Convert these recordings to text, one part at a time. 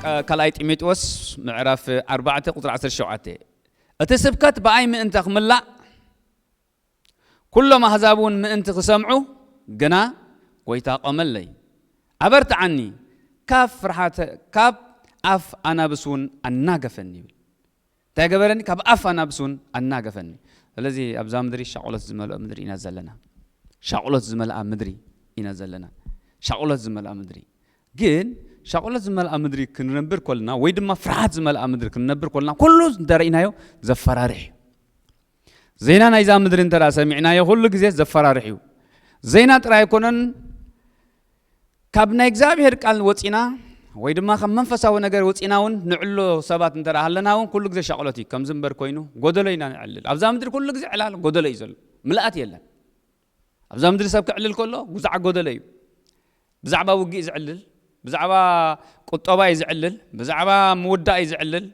ቃ- ካልኣይ ጢሞቴዎስ ምዕራፍ ኣርባዕተ ቁጽሪ ዓሰርተ ሸውዓተ፣ እቲ ስብከት ብኣይ ምእንቲ ክምላእ፣ ኩሎም ኣህዛብ እውን ምእንቲ ክሰምዑ ግና፣ ጎይታ ቆመለይ፣ ኣበርትዓኒ፣ ካብ ፍርሃተ ካብ ኣፍ ኣናብስ እውን ኣናገፈኒ ይብል። እንታይ ገበረኒ? ካብ ኣፍ ኣናብስ እውን ኣናገፈኒ። ስለዚ ኣብዛ ምድሪ ሻቕሎት ዝመልኦ ምድሪ ኢና ዘለና። ሻቕሎት ዝመልኣ ምድሪ ኢና ዘለና። ሻቕሎት ዝመልኣ ምድሪ። ግን ሻቕሎት ዝመልኣ ምድሪ ክንነብር ኮልና ወይ ድማ ፍርሃት ዝመልኣ ምድሪ ክንነብር ኮልና ኩሉ እንተረኢናዮ ዘፈራርሕ እዩ። ዜና ናይዛ ምድሪ እንተ ሰሚዕናዮ ኩሉ ግዜ ዘፈራርሕ እዩ። ዜና ጥራይ ኣይኮነን፣ ካብ ናይ እግዚኣብሔር ቃል ወፂና ወይ ድማ ካብ መንፈሳዊ ነገር ወፂና እውን ንዕሎ ሰባት እንተ ሃለና እውን ኩሉ ግዜ ሻቕሎት እዩ። ከምዚ እምበር ኮይኑ ጎደሎ ኢና ንዕልል። ኣብዛ ምድሪ ኩሉ ግዜ ዕላል ጎደሎ እዩ ዘሎ፣ ምልኣት የለን። ኣብዛ ምድሪ ሰብ ክዕልል ከሎ ጉዛዕ ጎደሎ እዩ። ብዛዕባ ውግእ እዩ ዝዕልል፣ ብዛዕባ ቁጠባ እዩ ዝዕልል፣ ብዛዕባ ምውዳእ እዩ ዝዕልል።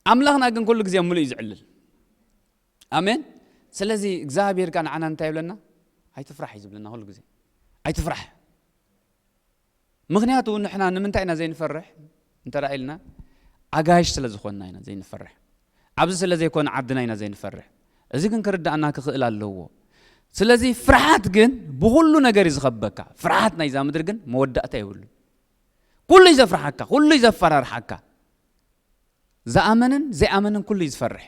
ኣምላኽና ግን ኩሉ ግዜ ምሉእ እዩ ዝዕልል። ኣሜን። ስለዚ እግዚኣብሔር ከ ንዓና እንታይ ይብለና? ኣይትፍራሕ እዩ ዝብለና ኩሉ ግዜ። ኣይትፍራሕ። ምኽንያቱ ንሕና ንምንታይ ኢና ዘይንፈርሕ እንተ ኢልና፣ ኣጋይሽ ስለ ዝኾንና ኢና ዘይንፈርሕ። ኣብዚ ስለ ዘይኮነ ዓድና ኢና ዘይንፈርሕ። እዚ ግን ክርዳእና ክኽእል ኣለዎ። ስለዚ ፍርሃት ግን ብኹሉ ነገር እዩ ዝኸበካ። ፍርሃት ናይዛ ምድሪ ግን መወዳእታ የብሉ። ኩሉ እዩ ዘፍርሓካ፣ ኩሉ እዩ ዘፈራርሓካ። ዝኣመንን ዘይኣመንን ኩሉ እዩ ዝፈርሕ።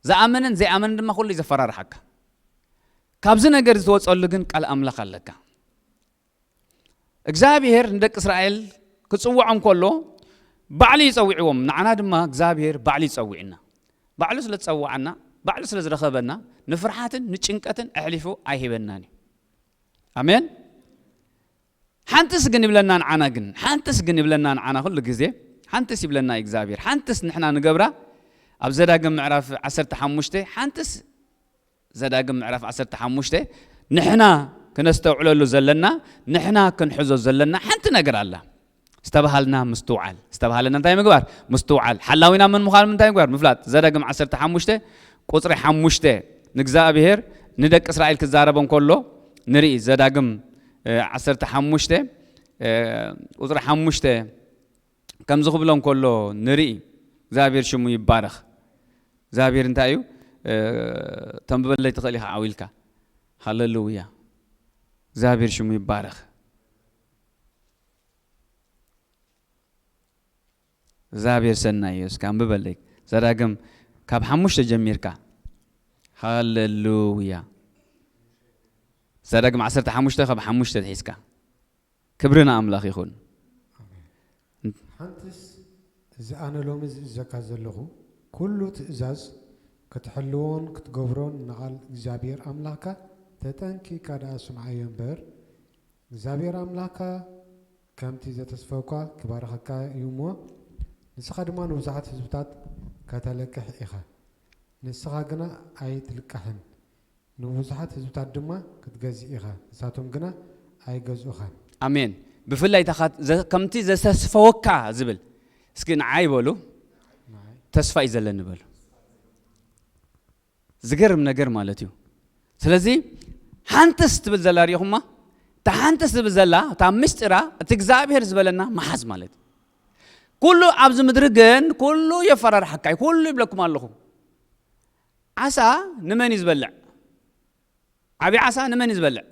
ዝኣመንን ዘይኣመንን ድማ ኩሉ እዩ ዘፈራርሓካ። ካብዚ ነገር ዝወፀሉ ግን ቃል ኣምላኽ ኣለካ። እግዚኣብሔር ንደቂ እስራኤል ክፅውዖም ከሎ ባዕሉ ይፀውዕዎም፣ ንዓና ድማ እግዚኣብሔር ባዕሉ ይፀውዕና። ባዕሉ ስለ ዝፀዋዓና፣ ባዕሉ ስለ ዝረኸበና፣ ንፍርሓትን ንጭንቀትን ኣሕሊፉ ኣይሂበናን እዩ። ኣሜን። ሓንትስ ግን ይብለና ንዓና፣ ግን ሓንትስ ግን ይብለና ንዓና፣ ኩሉ ግዜ ሓንትስ ይብለና እግዚኣብሔር። ሓንትስ ንሕና ንገብራ፣ ኣብ ዘዳግም ምዕራፍ ዓሰርተ ሓሙሽተ ሓንትስ፣ ዘዳግም ምዕራፍ ዓሰርተ ሓሙሽተ፣ ንሕና ክነስተውዕለሉ ዘለና፣ ንሕና ክንሕዞ ዘለና ሓንቲ ነገር ኣላ። ዝተባሃልና ምስትውዓል። ዝተባሃለና እንታይ ምግባር? ምስትውዓል። ሓላዊና መን ምዃኑ እንታይ ምግባር? ምፍላጥ። ዘዳግም ዓሰርተ ሓሙሽተ ቁጽሪ ሓሙሽተ፣ ንእግዚኣብሔር ንደቂ እስራኤል ክዛረቦም ከሎ ንርኢ። ዘዳግም እ፣ ዓሰርተ ሓሙሽተ እ፣ ቁጽሪ ሓሙሽተ ከምዚ ክብሎም ከሎ ንርኢ። እግዚኣብሔር ሽሙ ይባረኽ። እግዚኣብሔር እንታይ እዩ? እ፣ ተንብበለይ ትኽእል ኢኻ ዓው ኢልካ። ሃሌሉያ። እግዚኣብሔር ሽሙ ይባረኽ። እግዚኣብሔር ሰናይ እዩ። እስከ ኣንብበለይ። ዘዳግም ካብ ሓሙሽተ ጀሚርካ። ሃሌሉያ። ዘዳግም ዓሰርተ ሓሙሽተ ካብ ሓሙሽተ ትሒዝካ። ክብሪ ንኣምላኽ ይኹን። ሓንትስ እዚ ኣነ ሎሚ ዝእዘካ ዘለኹ ኩሉ ትእዛዝ ክትሕልዎን ክትገብሮን ንቓል እግዚኣብሔር ኣምላኽካ ተጠንቂቕካ ደኣ ስምዓዮ እምበር፣ እግዚኣብሔር ኣምላኽካ ከምቲ ዘተስፈውካ ክባርኸካ እዩ እሞ፣ ንስኻ ድማ ንብዙሓት ህዝብታት ከተለቅሕ ኢኻ። ንስኻ ግና ኣይትልቃሕን፣ ንብዙሓት ህዝብታት ድማ ክትገዝእ ኢኻ፣ ንሳቶም ግና ኣይገዝኡኻን። ኣሜን። ብፍላይ እታ ኻት-፣ ዘ-፣ ከምቲ ዘተስፈወካ ዝብል፣ እስኪ ንዓይ በሉ፣ ንዓይ። ተስፋ እዩ ዘለኒ በሉ። ዝገርም ነገር ማለት እዩ። ስለዚ ሓንትስ ትብል ዘላ ርኢኹማ? እታ ሓንትስ ትብል ዘላ፣ እታ ምስጢራ፣ እቲ እግዚኣብሔር ዝበለና መሓዝ ማለት እዩ። ኩሉ ኣብዚ ምድሪ ግን፣ ኩሉ የፈራርሓካ እዩ፣ ኩሉ ይብለኩም ኣለኹ። ዓሳ ንመን እዩ ዝበልዕ? ዓብዪ ዓሳ ንመን እዩ ዝበልዕ?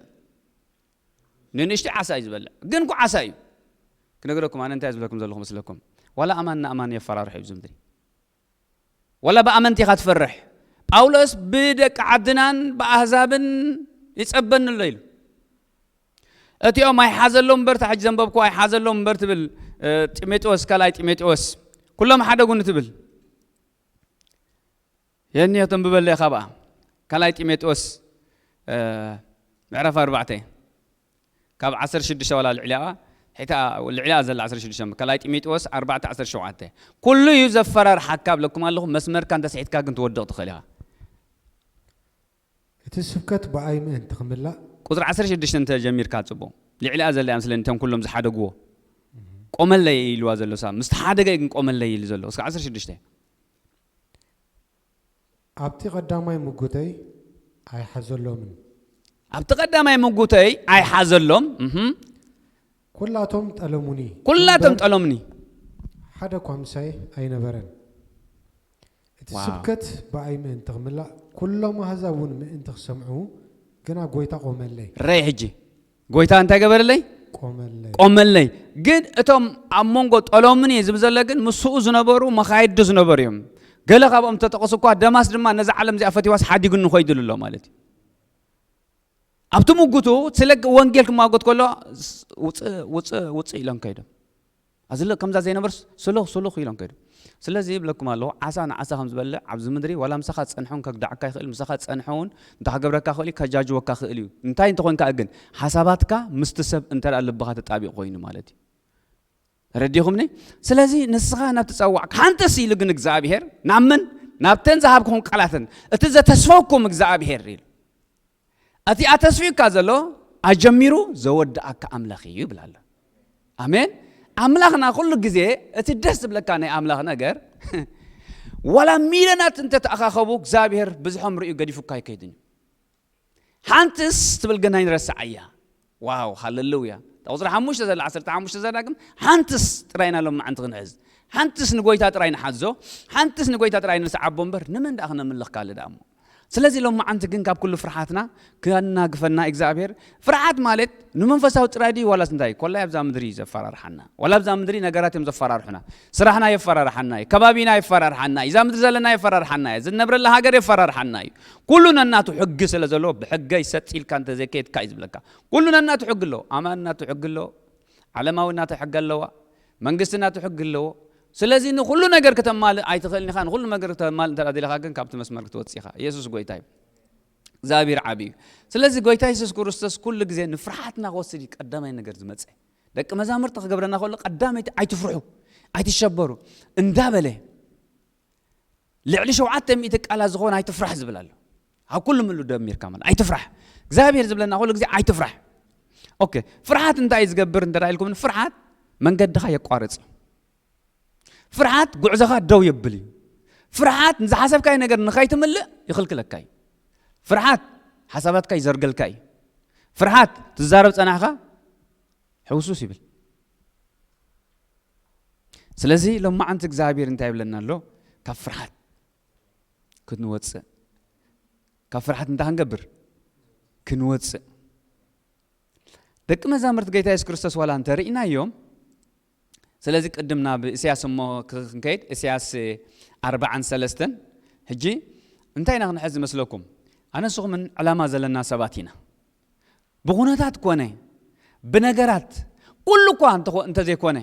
ንንእሽቲ ዓሳ እዩ ዝበልዕ። ግን እኮ ዓሳ እዩ። ክነግረኩም፣ ኣነ እንታይ ዝብለኩም ዘለኹ መስለኩም? ዋላ ኣማን ንኣማን የፈራርሑ እዩ ኣብዚ ምድሪ። ዋላ ብኣመንቲ ኢኻ ትፈርሕ። ጳውሎስ ብደቂ ዓድናን ብኣህዛብን ይጸበኒ ኣሎ ኢሉ። እቲኦም ኣይሓዘሎም እምበር፣ እታ ሕጂ ዘንበብኩ ኣይሓዘሎም እምበር ትብል፣ እ፣ ጢሞቴዎስ፣ ካልኣይ ጢሞቴዎስ። ኩሎም ሓደጉኒ ትብል። የኒ ተንብበለይ ካብኣ። ካልኣይ ጢሞቴዎስ፣ እ፣ ምዕራፍ ኣርባዕተ። ካብ ዓሰርተ ሽዱሽተ ዋላ ልዕሊኣ፣ ሕታ ልዕሊኣ ዘላ ዓሰርተ ሽዱሽተ። ካልኣይ ጢሞቴዎስ ኣርባዕተ ዓሰርተ ሸውዓተ። ኩሉ እዩ ዘፈራርሓካ እብለኩም ኣለኹ፣ መስመርካ እንተስሒትካ ግን ትወድቕ ትኽእል ኢኻ። እቲ ስብከት ብኣይ ምእንቲ ክምላእ። ቁጽሪ ዓሰርተ ሽዱሽተ እንተ ጀሚርካ ጽቡቕ። ልዕሊኣ ዘላ እያ መስለኒ፣ እቶም ኩሎም ዝሓደግዎ። ቆመለይ ኢልዋ ዘሎ ሳብ። ምስ ተሓደገ ግን ቆመለይ ኢሉ ዘሎ። እስከ ዓሰርተ ሽዱሽተ። ኣብቲ ቀዳማይ ምጉተይ ኣይሓዘሎምን። ኣብቲ ቀዳማይ ምጉተይ ኣይሓዘሎም። እህ። ኩላቶም ጠለሙኒ። ኩላቶም እምበር ጠለሙኒ። ሓደ እኳ ምሳይ ኣይነበረን። እቲ ዋው። ስብከት ብኣይ ምእንቲ ክምላእ፣ ኩሎም ኣህዛብ እውን ምእንቲ ክሰምዑ፣ ግና ጐይታ ቆመለይ። ረይ ሕጂ ጎይታ እንታይ ገበረለይ? ቆመለይ። ቆመለይ። ግን እቶም ኣብ መንጎ ጠሎምን እየ ዝብል ዘሎ ግን ምስኡ ዝነበሩ መኻይዲ ዝነበሩ እዮም። ገለ ካብኦም ተጠቐሱ እኳ ደማስ ድማ ነዛ ዓለም እዚኣ ፈቲዋስ ሓዲጉ ንኸይድሉ ኣሎ ማለት እዩ። ኣብቲ ምጉቱ ስለ ወንጌል ክማጎት ከሎ ውፅእ ውፅእ ውፅእ ኢሎም ከይዶም ኣዝለ ከምዛ ዘይነበር ስሉኽ ስሉኽ ኢሎም ከይዶም። ስለዚ ይብለኩም ኣለኹ፣ ዓሳ ንዓሳ ከም ዝበልዕ ኣብዚ ምድሪ ዋላ ምሳኻ ዝፀንሐውን ከግዳዕካ ይኽእል፣ ምሳኻ ዝፀንሐውን እንተ ክገብረካ ክእል እዩ፣ ከጃጅወካ ክእል እዩ። እንታይ እንተኾንካ ግን ሓሳባትካ ምስቲ ሰብ እንተ ደኣ ልብኻ ተጣቢቑ ኮይኑ ማለት እዩ። ረዲኹምኒ? ስለዚ ንስኻ ናብ ትጸዋዕ ሓንተስ ኢሉ ግን እግዚኣብሔር ናብ መን? ናብተን ዝሃብክኹም ቃላትን እቲ ዘተስፈኩም እግዚኣብሔር ኢሉ። እቲ ኣተስፊካ ዘሎ ኣጀሚሩ ዘወድኣካ ኣምላኽ እዩ ይብል ኣሎ። ኣሜን። ኣምላኽና ኩሉ ግዜ እቲ ደስ ዝብለካ ናይ ኣምላኽ ነገር ዋላ ሚልዮናት እንተተኣኻኸቡ እግዚኣብሔር ብዝሖም ርእዩ ገዲፉካ ኣይከይድን እዩ። ሓንትስ ትብል ግን ኣይንረስዓያ። ዋው ሃለሉያ። እታ ቁፅሪ ሓሙሽተ ዘላ ዓሰርተ ሓሙሽተ ዘላ ግን ሓንትስ ጥራይና ሎም መዓንቲ ክንሕዝ። ሓንትስ ንጎይታ ጥራይ ንሓዞ። ሓንትስ ንጎይታ ጥራይ ንስዓቦ እምበር ንመን ደኣ ክነምልኽ ካልእ ደኣ እሞ። ስለዚ ሎም መዓንቲ ግን ካብ ኩሉ ፍርሓትና ከናግፈና እግዚኣብሔር። ፍርሓት ማለት ንመንፈሳዊ ጥራይ ድዩ ዋላስ እንታይ? ኮላይ ኣብዛ ምድሪ እዩ ዘፈራርሓና። ዋላ ኣብዛ ምድሪ ነገራት እዮም ዘፈራርሑና። ስራሕና የፈራርሓና እዩ። ከባቢና የፈራርሓና እዩ። እዛ ምድሪ ዘለና የፈራርሓና እዩ። ዝነብረላ ሃገር የፈራርሓና እዩ። ኩሉ ነናቱ ሕጊ ስለ ዘለዎ ብሕገይ ሰጥ ኢልካ እንተዘይከየድካ እዩ ዝብለካ። ኩሉ ነናቱ ሕጊ ኣለዎ። ኣማን ናቱ ሕጊ ኣለዎ። ዓለማዊ ናቱ ሕጊ ኣለዋ። መንግስቲ ናቱ ሕጊ ኣለዎ። ስለዚ ንኩሉ ነገር ከተማልእ ኣይትኽእልን ኢኻ። ንኩሉ ነገር ከተማልእ እንተ ደሊኻ ግን ካብቲ መስመር ክትወፅእ ኢኻ። ኢየሱስ ጎይታ እዩ። እግዚኣብሔር ዓብዪ እዩ። ስለዚ ጎይታ የሱስ ክርስቶስ ኩሉ ግዜ ንፍርሓትና ክወስድ እዩ ቀዳማይ ነገር ዝመፀ። ደቂ መዛሙርቲ ክገብረና ከሎ ቀዳመይቲ ኣይትፍርሑ፣ ኣይትሸበሩ እንዳበለ ልዕሊ ሸውዓተ ሚእቲ ቃላት ዝኾነ ኣይትፍራሕ ዝብል ኣሎ። ኣብ ኩሉ ምሉ ደሚርካ ማለት ኣይትፍራሕ። እግዚኣብሔር ዝብለና ኩሉ ግዜ ኣይትፍራሕ። ኦኬ፣ ፍርሓት እንታይ እዩ ዝገብር እንተ ኢልኩም፣ ፍርሓት መንገድኻ የቋርጽ እዩ። ፍርሓት ጉዕዞኻ ደው የብል እዩ። ፍርሓት ንዝሓሰብካዮ ነገር ንኸይትምልእ ይኽልክለካ እዩ። ፍርሓት ሓሳባትካ ይዘርገልካ እዩ። ፍርሓት ትዛረብ ጸናሕካ ሕውሱስ ይብል። ስለዚ ሎማዓንቲ እግዚኣብሔር እንታይ ይብለና ኣሎ? ካብ ፍርሓት ክንወፅእ፣ ካብ ፍርሓት እንታይ ክንገብር? ክንወፅእ። ደቂ መዛምርቲ ጌታ የሱስ ክርስቶስ ዋላ እንተርኢናዮም፣ ስለዚ ቅድም ናብ እስያስ እሞ ክንከይድ፣ እስያስ ኣርባዓን ሰለስተን። ሕጂ እንታይ ኢና ክንሕዝ ዝመስለኩም? ኣነ ንስኹምን ዕላማ ዘለና ሰባት ኢና። ብኹነታት ኮነ ብነገራት ኩሉ እኳ እንተኾ- እንተዘይኮነ፣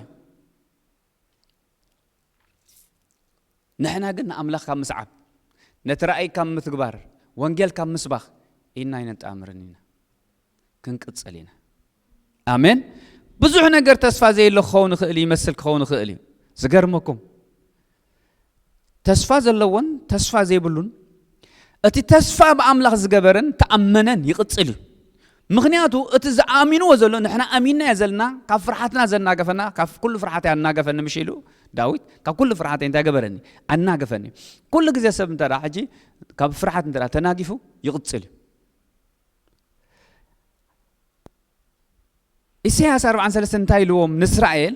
ንሕና ግን ንኣምላኽ ካብ ምስዓብ፣ ነቲ ራእይ ካብ ምትግባር፣ ወንጌል ካብ ምስባኽ ኢድና ኣይነጣምርን ኢና። ክንቅጽል ኢና። ኣሜን። ብዙሕ ነገር ተስፋ ዘየሎ ክኸውን ይኽእል እዩ፣ ይመስል ክኸውን ይኽእል እዩ። ዝገርመኩም፣ ተስፋ ዘለዎን ተስፋ ዘይብሉን፣ እቲ ተስፋ ብኣምላኽ ዝገበረን ተኣመነን ይቕጽል እዩ። ምኽንያቱ እቲ ዝኣሚንዎ ዘሎ ንሕና ኣሚንናዮ ዘለና፣ ካብ ፍርሓትና ዘናገፈና፣ ካብ ኩሉ ፍርሓት ኣናገፈኒ ምሽ ኢሉ ዳዊት፣ ካብ ኩሉ ፍርሓት እንታይ ገበረኒ? ኣናገፈኒ። ኩሉ ግዜ ሰብ እንተ ደኣ ሕጂ ካብ ፍርሓት እንተ ደኣ ተናጊፉ ይቕጽል እዩ። ኢሳያስ ኣርባዓን ሰለስተን እንታይ ኢልዎም ንእስራኤል?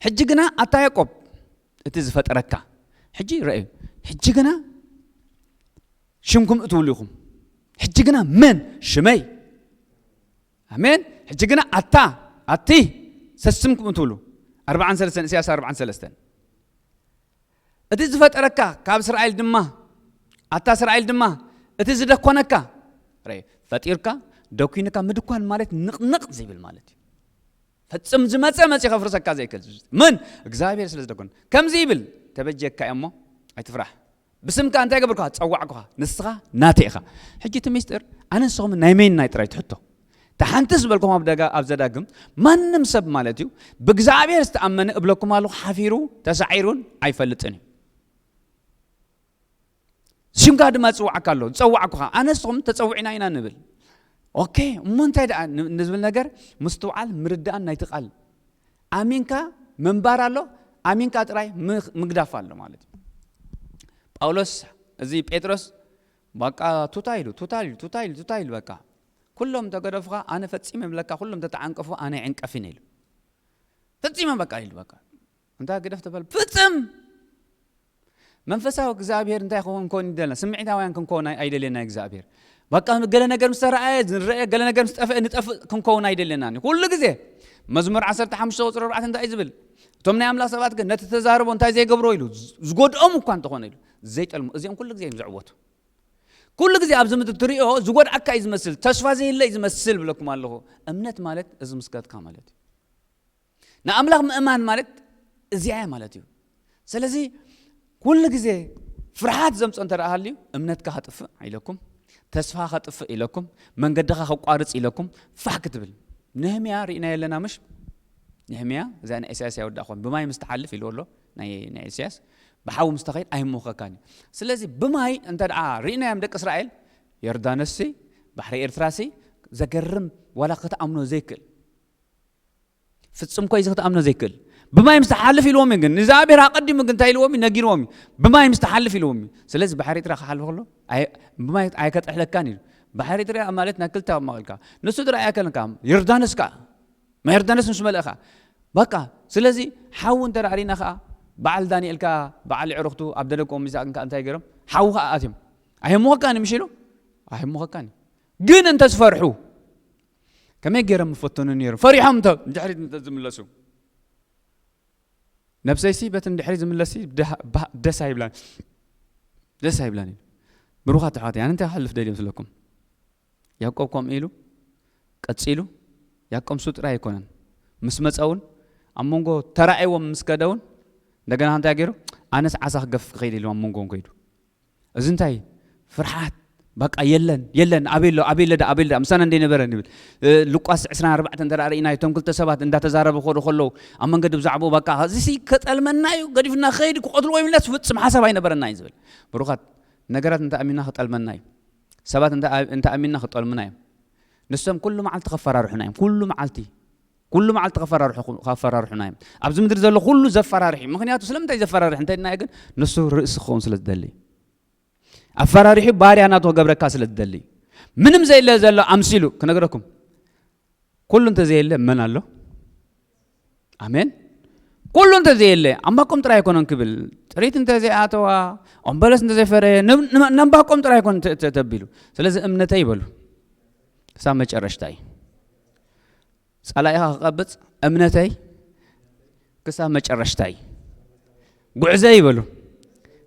ሕጂ ግና ኣታ ያዕቆብ እቲ ዝፈጠረካ፣ ሕጂ ረኣዩ፣ ሕጂ ግና ሽምኩም እትብሉ ኢኹም። ሕጂ ግና መን? ሽመይ። ኣሜን። ሕጂ ግና ኣታ፣ ኣቲ ሰስምኩም እትብሉ። ኣርባዓን ሰለስተን፣ ኢሳያስ ኣርባዓን ሰለስተን። እቲ ዝፈጠረካ ካብ እስራኤል ድማ፣ ኣታ እስራኤል ድማ እቲ ዝደኮነካ። ረይ፣ ፈጢርካ ደኩንካ ምድኳን ማለት ንቕንቕ ዘይብል ማለት እዩ። ፈጽም ዝመጸ መጺ ከፍርሰካ ዘይክእል። ምን? እግዚኣብሔር ስለ ዝደኮን። ከምዚ ይብል፣ ተበጀካ እሞ ኣይትፍራሕ። ብስምካ እንታይ ገበርኩኻ? ጸዋዕኩኻ። ንስኻ ናተይ ኢኻ። ሕጂ እቲ ሚስጥር ኣነ ንስኹም ናይ መይን ናይ ጥራይ ትሕቶ። እታ ሓንቲ ዝበልኩም ኣብ ደጋ-፣ ኣብ ዘዳግም ማንም ሰብ ማለት እዩ ብእግዚኣብሔር ዝተኣመነ እብለኩም ኣለኹ ሓፊሩ ተሳዒሩን ኣይፈልጥን እዩ። ሽምካ ድማ ዝጽዋዓካ ኣሎ፣ ዝጸዋዕኩኻ። ኣነ ንስኹም ተጸዊዕና ኢና ንብል። ኦኬ፣ እሞ እንታይ ደኣ ን-፣ ንዝብል ነገር ምስትውዓል ምርዳእን ናይቲ ቃል። ኣሚንካ ምንባር ኣሎ፣ ኣሚንካ ጥራይ ምኽ-፣ ምግዳፍ ኣሎ ማለት እዩ። ጳውሎስ፣ እዚ ጴጥሮስ በቃ ቱታ ኢሉ፣ ቱታ ኢሉ፣ ቱታ ኢሉ፣ ቱታ ኢሉ በቃ። ኩሎም ተገደፉኻ፣ ኣነ ፈጺመ ይብለካ፣ ኩሎም ተተዓንቀፉ፣ ኣነ ይዕንቀፍን ኢሉ። ፈጺመ በቃ ኢሉ በቃ። እንታይ ግደፍ ተበል ፍጽም መንፈሳዊ እግዚኣብሔር እንታይ ክኸውን ኮን ይደልና? ስምዒታውያን ክንኮን ኣይ- ኣይደልየና እግዚኣብሔር። በቃ ገለ ነገር ምስ ተረኣየ ንረአ፣ ገለ ነገር ምስ ጠፍአ ንጠፍእ ክንከውን ኣይደልየና። ኩሉ ግዜ መዝሙር ዓሰርተ ሓሙሽተ ቁፅሪ ኣርባዕተ እንታይ እዩ ዝብል? እቶም ናይ ኣምላኽ ሰባት ግን ነቲ ተዛረቦ እንታይ ዘይገብሮ ኢሉ፣ ዝጎድኦም እኳ እንተኾነ ኢሉ ዘይጠልሙ፣ እዚኦም ኩሉ ግዜ እዮም ዝዕወቱ። ኩሉ ግዜ ኣብዚ ምድሪ ትሪኦ ዝጎድኣካ እዩ ዝመስል፣ ተስፋ ዘየለ እዩ ዝመስል ብለኩም ኣለኹ። እምነት ማለት እዚ ምስከትካ ማለት እዩ። ንኣምላኽ ምእማን ማለት እዚኣ እያ ማለት እዩ። ስለዚ ኩሉ ግዜ ፍርሓት ዘምፅኦ እንተ ደኣ ሃልዩ እምነትካ ከጥፍእ ኢለኩም፣ ተስፋ ከጥፍእ ኢለኩም፣ መንገድኻ ከቋርፅ ኢለኩም ፋሕ ክትብል። ነህምያ ርኢና የለና ምሽ? ነህምያ እዛ ናይ ኢሳያስ ያወዳእኹም ብማይ ምስ ትሓልፍ ኢልዎ ኣሎ ናይ ናይ ኢሳያስ ብሓዊ ምስ ተኸይድ ኣይሞኸካን እዩ። ስለዚ ብማይ እንተ ደኣ ርኢናዮም ደቂ እስራኤል ዮርዳኖስሲ ባሕሪ ኤርትራሲ ዘገርም ዋላ ክትኣምኖ ዘይክእል ፍጽም ኮይ ክትኣምኖ ዘይክእል ብማይ ምስ ትሓልፍ ኢልዎም እዩ። ግን እግዚኣብሔር ኣቐዲሙ ግን እንታይ ኢልዎም እዩ? ነጊርዎም እዩ። ብማይ ምስ ትሓልፍ ኢልዎም እዩ። ስለዚ ባሕሪ ኤርትራ ክሓልፍ ከሎ ኣይ- ብማይ ኣይከጥሕለካን እዩ። ባሕሪ ኤርትራ ማለት ናይ ክልተ ማቕልካ ንሱ ጥራይ ኣይከልካ ዮርዳኖስ ከኣ ማይ ዮርዳኖስ ምስ መለእኻ በቃ። ስለዚ ሓዊ እንተ ርኢና ከኣ በዓል ዳንኤል ከኣ በዓል ዕሩኽቱ ኣብ ደለቆም ሚሳቅን ከኣ እንታይ ገይሮም ሓዊ ከኣ ኣትዮም ኣይሞኸካን ምሽ ኢሉ ኣይሞኸካን ግን እንተ ዝፈርሑ ከመይ ገይሮም ምፈተኑ ነይሮም ፈሪሖም እንተ ንድሕሪት እንተ ዝምለሱ ነብሰይሲ በቲ ንድሕሪት ዝምለስሲ ደስ ኣይብላን ደስ ኣይብላን እዩ። ብሩኻት ኣሕዋተይ ኣነ እንታይ ክሕልፍ ደልየ ምስለኩም ያዕቆብ ከምኡ ኢሉ ቀጺሉ ያዕቆብ ንሱ ጥራይ ኣይኮነን ምስ መጸ እውን ኣብ መንጎ ተራእይዎም ምስ ከደ እውን እንደገና እንታይ ገይሩ ኣነስ ዓሳ ክገፍ ክኸይድ ኢሉ ኣብ መንጎ ከይዱ እዚ እንታይ ፍርሓት በቃ የለን የለን ኣበይ ኣሎ ኣበይ ለዳ ኣበይ ለዳ ምሳና እንደ ነበረ ንብል ሉቃስ ዕስራን ኣርባዕተን እንተ ርኢና እቶም ክልተ ሰባት እንዳተዛረቡ ክኸዱ ከለዉ ኣብ መንገዲ ብዛዕባኡ በቃ እዚ ከጠልመና እዩ ገዲፍና ክኸይድ ክቐትልዎ ይምለስ ፍጽም ሓሳብ ኣይነበረና እዩ ዝብል ብሩኻት ነገራት እንተ ኣሚና ክጠልመና እዩ ሰባት እንተ ኣሚና ክጠልሙና እዮም ንሶም ኩሉ መዓልቲ ከፈራርሑና እዮም ኩሉ መዓልቲ ኩሉ መዓልቲ ከፈራርሑ ከፈራርሑና እዮም ኣብዚ ምድሪ ዘሎ ኩሉ ዘፈራርሕ እዩ ምክንያቱ ስለምንታይ ዘፈራርሕ እንታይ ድናዮ ግን ንሱ ርእሲ ክኸውን ስለ ዝደሊ ኣፈራሪሑ ባርያ ናቱ ክገብረካ ስለ ዝደሊ ምንም ዘየለ ዘሎ ኣምሲሉ ክነግረኩም ኩሉ እንተዘየለ መን ኣሎ ኣሜን ኩሉ እንተዘየለ ኣምባቆም ጥራይ ኣይኮነን ክብል ጥሪት እንተዘይኣተዋ ኦምበለስ እንተዘይፈረየ ነምባቆም ጥራይ ኣይኮነ ተቢሉ ስለዚ እምነተይ ይበሉ ክሳብ መጨረሽታ እዩ ጸላኢኻ ክቐብጽ እምነተይ ክሳብ መጨረሽታ እዩ። ጉዕዘይ ይበሉ።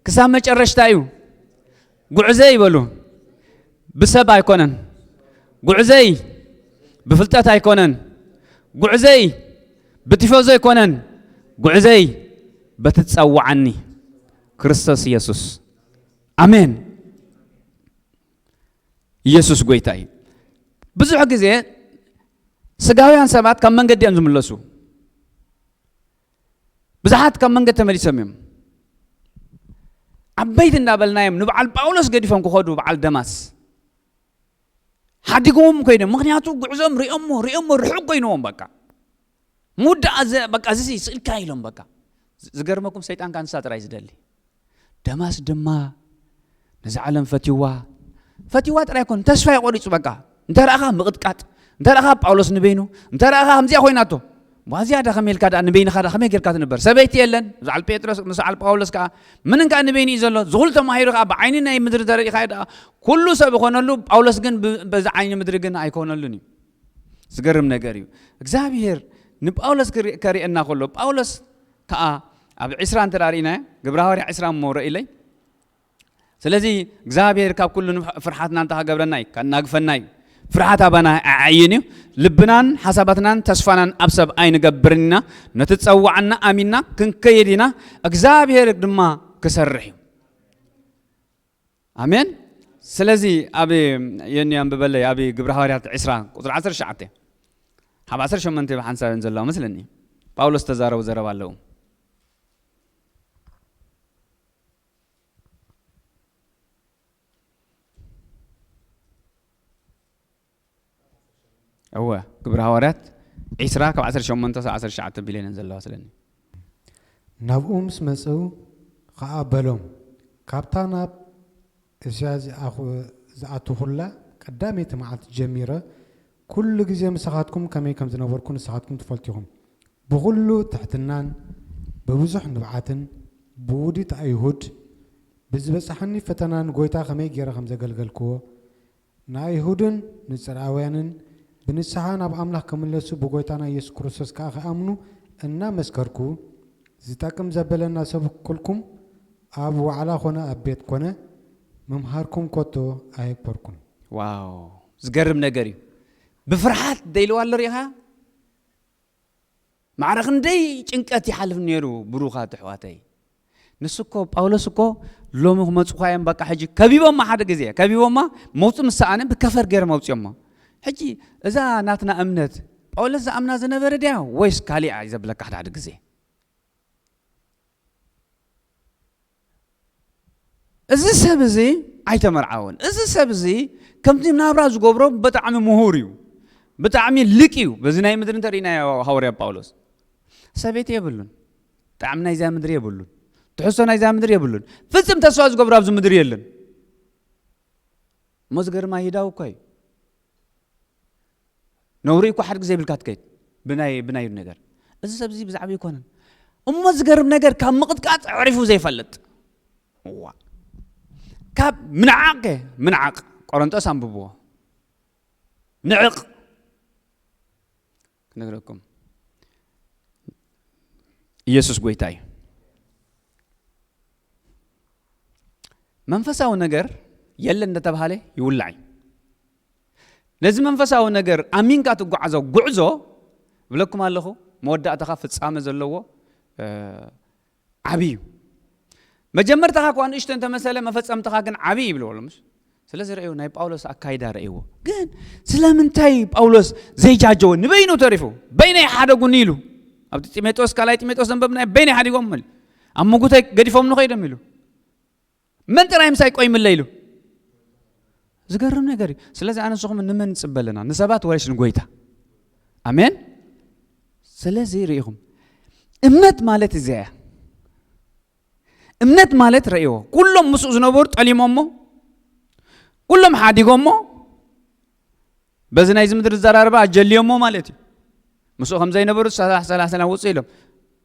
ክሳብ መጨረሽታ እዩ። ጉዕዘይ ይበሉ። ብሰብ ኣይኮነን። ጉዕዘይ ብፍልጠት ኣይኮነን። ጉዕዘይ ብቲፎዞ ኣይኮነን። ጉዕዘይ በቲ ትጸውዓኒ ክርስቶስ ኢየሱስ። ኣሜን። ኢየሱስ ጎይታ እዩ። ብዙሕ ግዜ ስጋውያን ሰባት ካብ መንገዲ እዮም ዝምለሱ። ብዙሓት ካብ መንገዲ ተመሊሶም እዮም። ዓበይቲ እንዳበልናዮም ንበዓል ጳውሎስ ገዲፎም ክኸዱ በዓል ደማስ ሓዲጎም ኮይኖም። ምክንያቱ ጉዕዞም ሪኦሞ ሪኦሞ ርሑቅ ኮይንዎም በቃ። ምውዳእ ኣዘ በቃ እዚ ስእልካ ኢሎም በቃ። ዝገርመኩም ሰይጣን ካንሳ ጥራይ ዝደሊ። ደማስ ድማ ነዛ ዓለም ፈትይዋ ፈትይዋ ጥራይ ኮን ተስፋ ይቆሪጹ በቃ እንተ ረኣኻ ምቕጥቃጥ እንተ ረኣኻ ጳውሎስ ንበይኑ እንተ ረኣኻ ከምዚኣ ኮይናቶ ዋ ዝያዳ ከመይ ኢልካ ደኣ ንበይንኻ ደኣ ከመይ ጌርካ ትንበር ሰበይቲ የለን ብዓል ጴጥሮስ ምስ ዓል ጳውሎስ ከኣ ምንን ከኣ ንበይኑ እዩ ዘሎ ዝኹሉ ተማሂሩ ከኣ ብዓይኒ ናይ ምድሪ ተረኢኻ ደኣ ኩሉ ሰብ ይኾነሉ ጳውሎስ ግን በዚ ዓይኒ ምድሪ ግን ኣይኮነሉን እዩ ዝገርም ነገር እዩ እግዚኣብሔር ንጳውሎስ ከሪአና ከሎ ጳውሎስ ከኣ ኣብ ዕስራ እንተ ርኢና ግብረ ሃዋርያ ዕስራ እሞ ረኢለይ ስለዚ እግዚኣብሔር ካብ ኩሉ ፍርሓትና እንተ ክገብረና እዩ ከናግፈና እዩ ፍርሓት ኣባና ኣዓይን እዩ ልብናን ሓሳባትናን ተስፋናን ኣብ ሰብ ኣይንገብርን ኢና ነቲ ጸዋዕና ኣሚንና ክንከይድ ኢና እግዚኣብሔር ድማ ክሰርሕ እዩ ኣሜን ስለዚ ኣብ የኒ ኣንብበለይ ኣብ ግብረ ሃዋርያት ዕስራ ቁፅሪ ዓሰርተ ትሽዓተ ካብ ዓሰርተ ሸሞንተ ብሓንሳብ እየን ዘለዋ መስለኒ ጳውሎስ ተዛረቡ ዘረባ ኣለዉ እወ ግብረ ሃዋርያት ዒስራ ካብ ዓሰርተ ሸሞንተ ክሳብ ዓሰርተ ትሽዓተ ቢለንን ዘለዋ ስለኒ ናብኡ ምስ መጽኡ ኸኣ በሎም፣ ካብታ ናብ እስያ ዝኣትኹላ ቀዳመይቲ መዓልቲ ጀሚረ፣ ኩሉ ግዜ ምሳኻትኩም ከመይ ከም ዝነበርኩ ንስኻትኩም ትፈልጡ ኢኹም። ብኹሉ ትሕትናን ብብዙሕ ንብዓትን ብውዲት ኣይሁድ ብዝበጽሓኒ ፈተና ንጎይታ ከመይ ገይረ ከም ዘገልገልክዎ፣ ንኣይሁድን ንጽርኣውያንን ብንስሓ ናብ ኣምላኽ ክምለሱ ብጎይታና ኢየሱስ ክርስቶስ ከኣ ክኣምኑ እናመስከርኩ፣ ዝጠቅም ዘበለ እናሰበኽኩልኩም ኣብ ዋዕላ ኾነ ኣብ ቤት ኮነ ምምሃርኩም ከቶ ኣየክበርኩን። ዋው፣ ዝገርም ነገር እዩ። ብፍርሓት ደይልዋ ኣሎ ርኢኻ። ማዕረ ክንደይ ጭንቀት ይሓልፍ ነይሩ። ብሩኻት ኣሕዋተይ፣ ንሱ እኮ ጳውሎስ እኮ ሎሚ ክመፁኻ እዮም፣ በቃ ሕጂ ከቢቦማ፣ ሓደ ግዜ ከቢቦማ፣ መውፅእ ምስ ሰኣነ ብከፈር ገይሮም ኣውፅኦሞ። ሕጂ እዛ ናትና እምነት ጳውሎስ ዝኣምና ዝነበረ ድያ ወይስ ካሊኣ እዩ ዘብለካ ሓደ ሓደ ግዜ። እዚ ሰብ እዚ ኣይተመርዓወን። እዚ ሰብ እዚ ከምቲ ናብራ ዝገብሮ ብጣዕሚ ምሁር እዩ፣ ብጣዕሚ ልቅ እዩ። በዚ ናይ ምድሪ እንተሪእናዮ ሃዋርያ ጳውሎስ ሰበይቲ የብሉን፣ ጣዕሚ ናይዛ ምድሪ የብሉን፣ ትሕዝቶ ናይዛ ምድሪ የብሉን፣ ፍጽም ተስፋ ዝገብሮ ኣብዚ ምድሪ የለን። እሞ ዝገርም ኣይሁዳዊ እኳ እዩ። ነውሪ እኳ ሓደ ግዜ ይብልካ ትከይድ ብናይ ብናይ ነገር። እዚ ሰብ እዚ ብዛዕባ ይኮነን። እሞ ዝገርም ነገር ካብ ምቕጥቃጥ ኣዕሪፉ ዘይፈልጥ። ዋ፣ ካብ ምንዓቕ ከ ምንዓቕ፣ ቆሮንጦስ ኣንብብዎ። ንዕቕ ክነግረኩም፣ ኢየሱስ ጎይታ እዩ። መንፈሳዊ ነገር የለን እንደተባሃለ ይውላዕ እዩ። ነዚ መንፈሳዊ ነገር ኣሚንካ ትጓዓዞ ጉዕዞ፣ ብለኩም ኣለኹ፣ መወዳእታኻ ፍጻመ ዘለዎ ዓብዪ እዩ። መጀመርታኻ እኳ ንእሽቶ እንተመሰለ፣ መፈጸምትኻ ግን ዓብዪ ይብልዎ ኣሎ። ምስ ስለዚ ረእዩ፣ ናይ ጳውሎስ ኣካይዳ ረእይዎ። ግን ስለምንታይ ጳውሎስ ዘይጃጀወ? ንበይኑ ተሪፉ፣ በይነይ ሓደጉኒ ኢሉ። ኣብቲ ጢሞቴዎስ፣ ካልኣይ ጢሞቴዎስ ዘንበብናዮ፣ በይነይ ሓዲጎም ኢሉ። ኣብ ምጉተይ ገዲፎም ንኸይዶም ኢሉ። መን ጥራይ ምሳይ ቆይምለ ኢሉ። ዝገርም ነገር እዩ። ስለዚ ኣነ ንስኹም ንመን ንጽበ ኣለና? ንሰባት ወይስ ንጎይታ? ኣሜን። ስለዚ ርኢኹም፣ እምነት ማለት እዚ እያ። እምነት ማለት ረእይዎ፣ ኩሎም ምስኡ ዝነበሩ ጠሊሞሞ፣ ኩሎም ሓዲጎሞ፣ በዚ ናይዚ ምድሪ ዝዘራረባ ኣጀልዮሞ ማለት እዩ። ምስኡ ከም ዘይነበሩ ሰላሳ ሰላሳ ውፅእ ኢሎም፣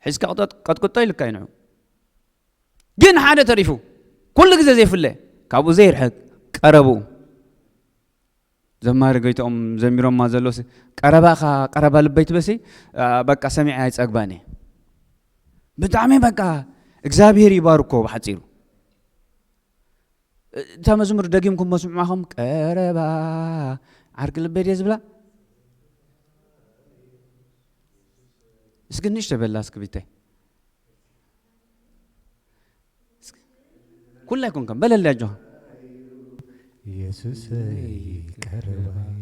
ሒዝካ ቀጥቅጦ ኢልካ ይንዑ። ግን ሓደ ተሪፉ፣ ኩሉ ግዜ ዘይፍለ፣ ካብኡ ዘይርሕቅ፣ ቀረብኡ። ዘማሪ ጎይትኦም ዘሚሮማ ዘሎሲ፣ ቀረባኻ ቀረባ ልበይ ትበሲ፣ በቃ ሰሚዐ ኣይጸግባን እየ። ብጣዕሚ በቃ እግዚኣብሔር ይባርኮ። ብሓጺሩ እታ መዝሙር ደጊምኩም መስምዕማኹም፣ ቀረባ ዓርኪ ልበይ ድየ ዝብላ? እስኪ ንእሽተ በላ እስኪ ቢተይ። ኩላ ኣይኮንከን በለለይ ኣጆኻ። ኢየሱሰይ ቀረባይ፣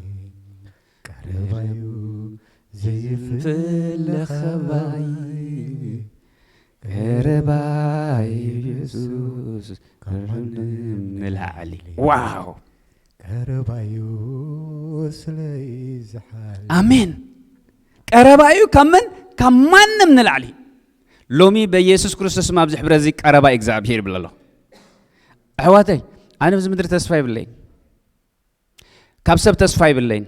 ቀረባዩ ዘይፍለ ኸባይ፣ ቀረባይ ኢየሱስ ካብ ማንም ንላዕሊ። ዋው! ቀረባዩ ስለይ ዝሓል። ኣሜን። ቀረባዩ ካብ መን? ካብ ማንም ንላዕሊ። ሎሚ በኢየሱስ ክርስቶስ ስም ኣብዚ ሕብረ እዚ ቀረባ እግዚኣብሔር ይብል ኣሎ። ኣሕዋተይ፣ ኣነ ኣብዚ ምድሪ ተስፋ ይብለይን፣ ካብ ሰብ ተስፋ ይብለይን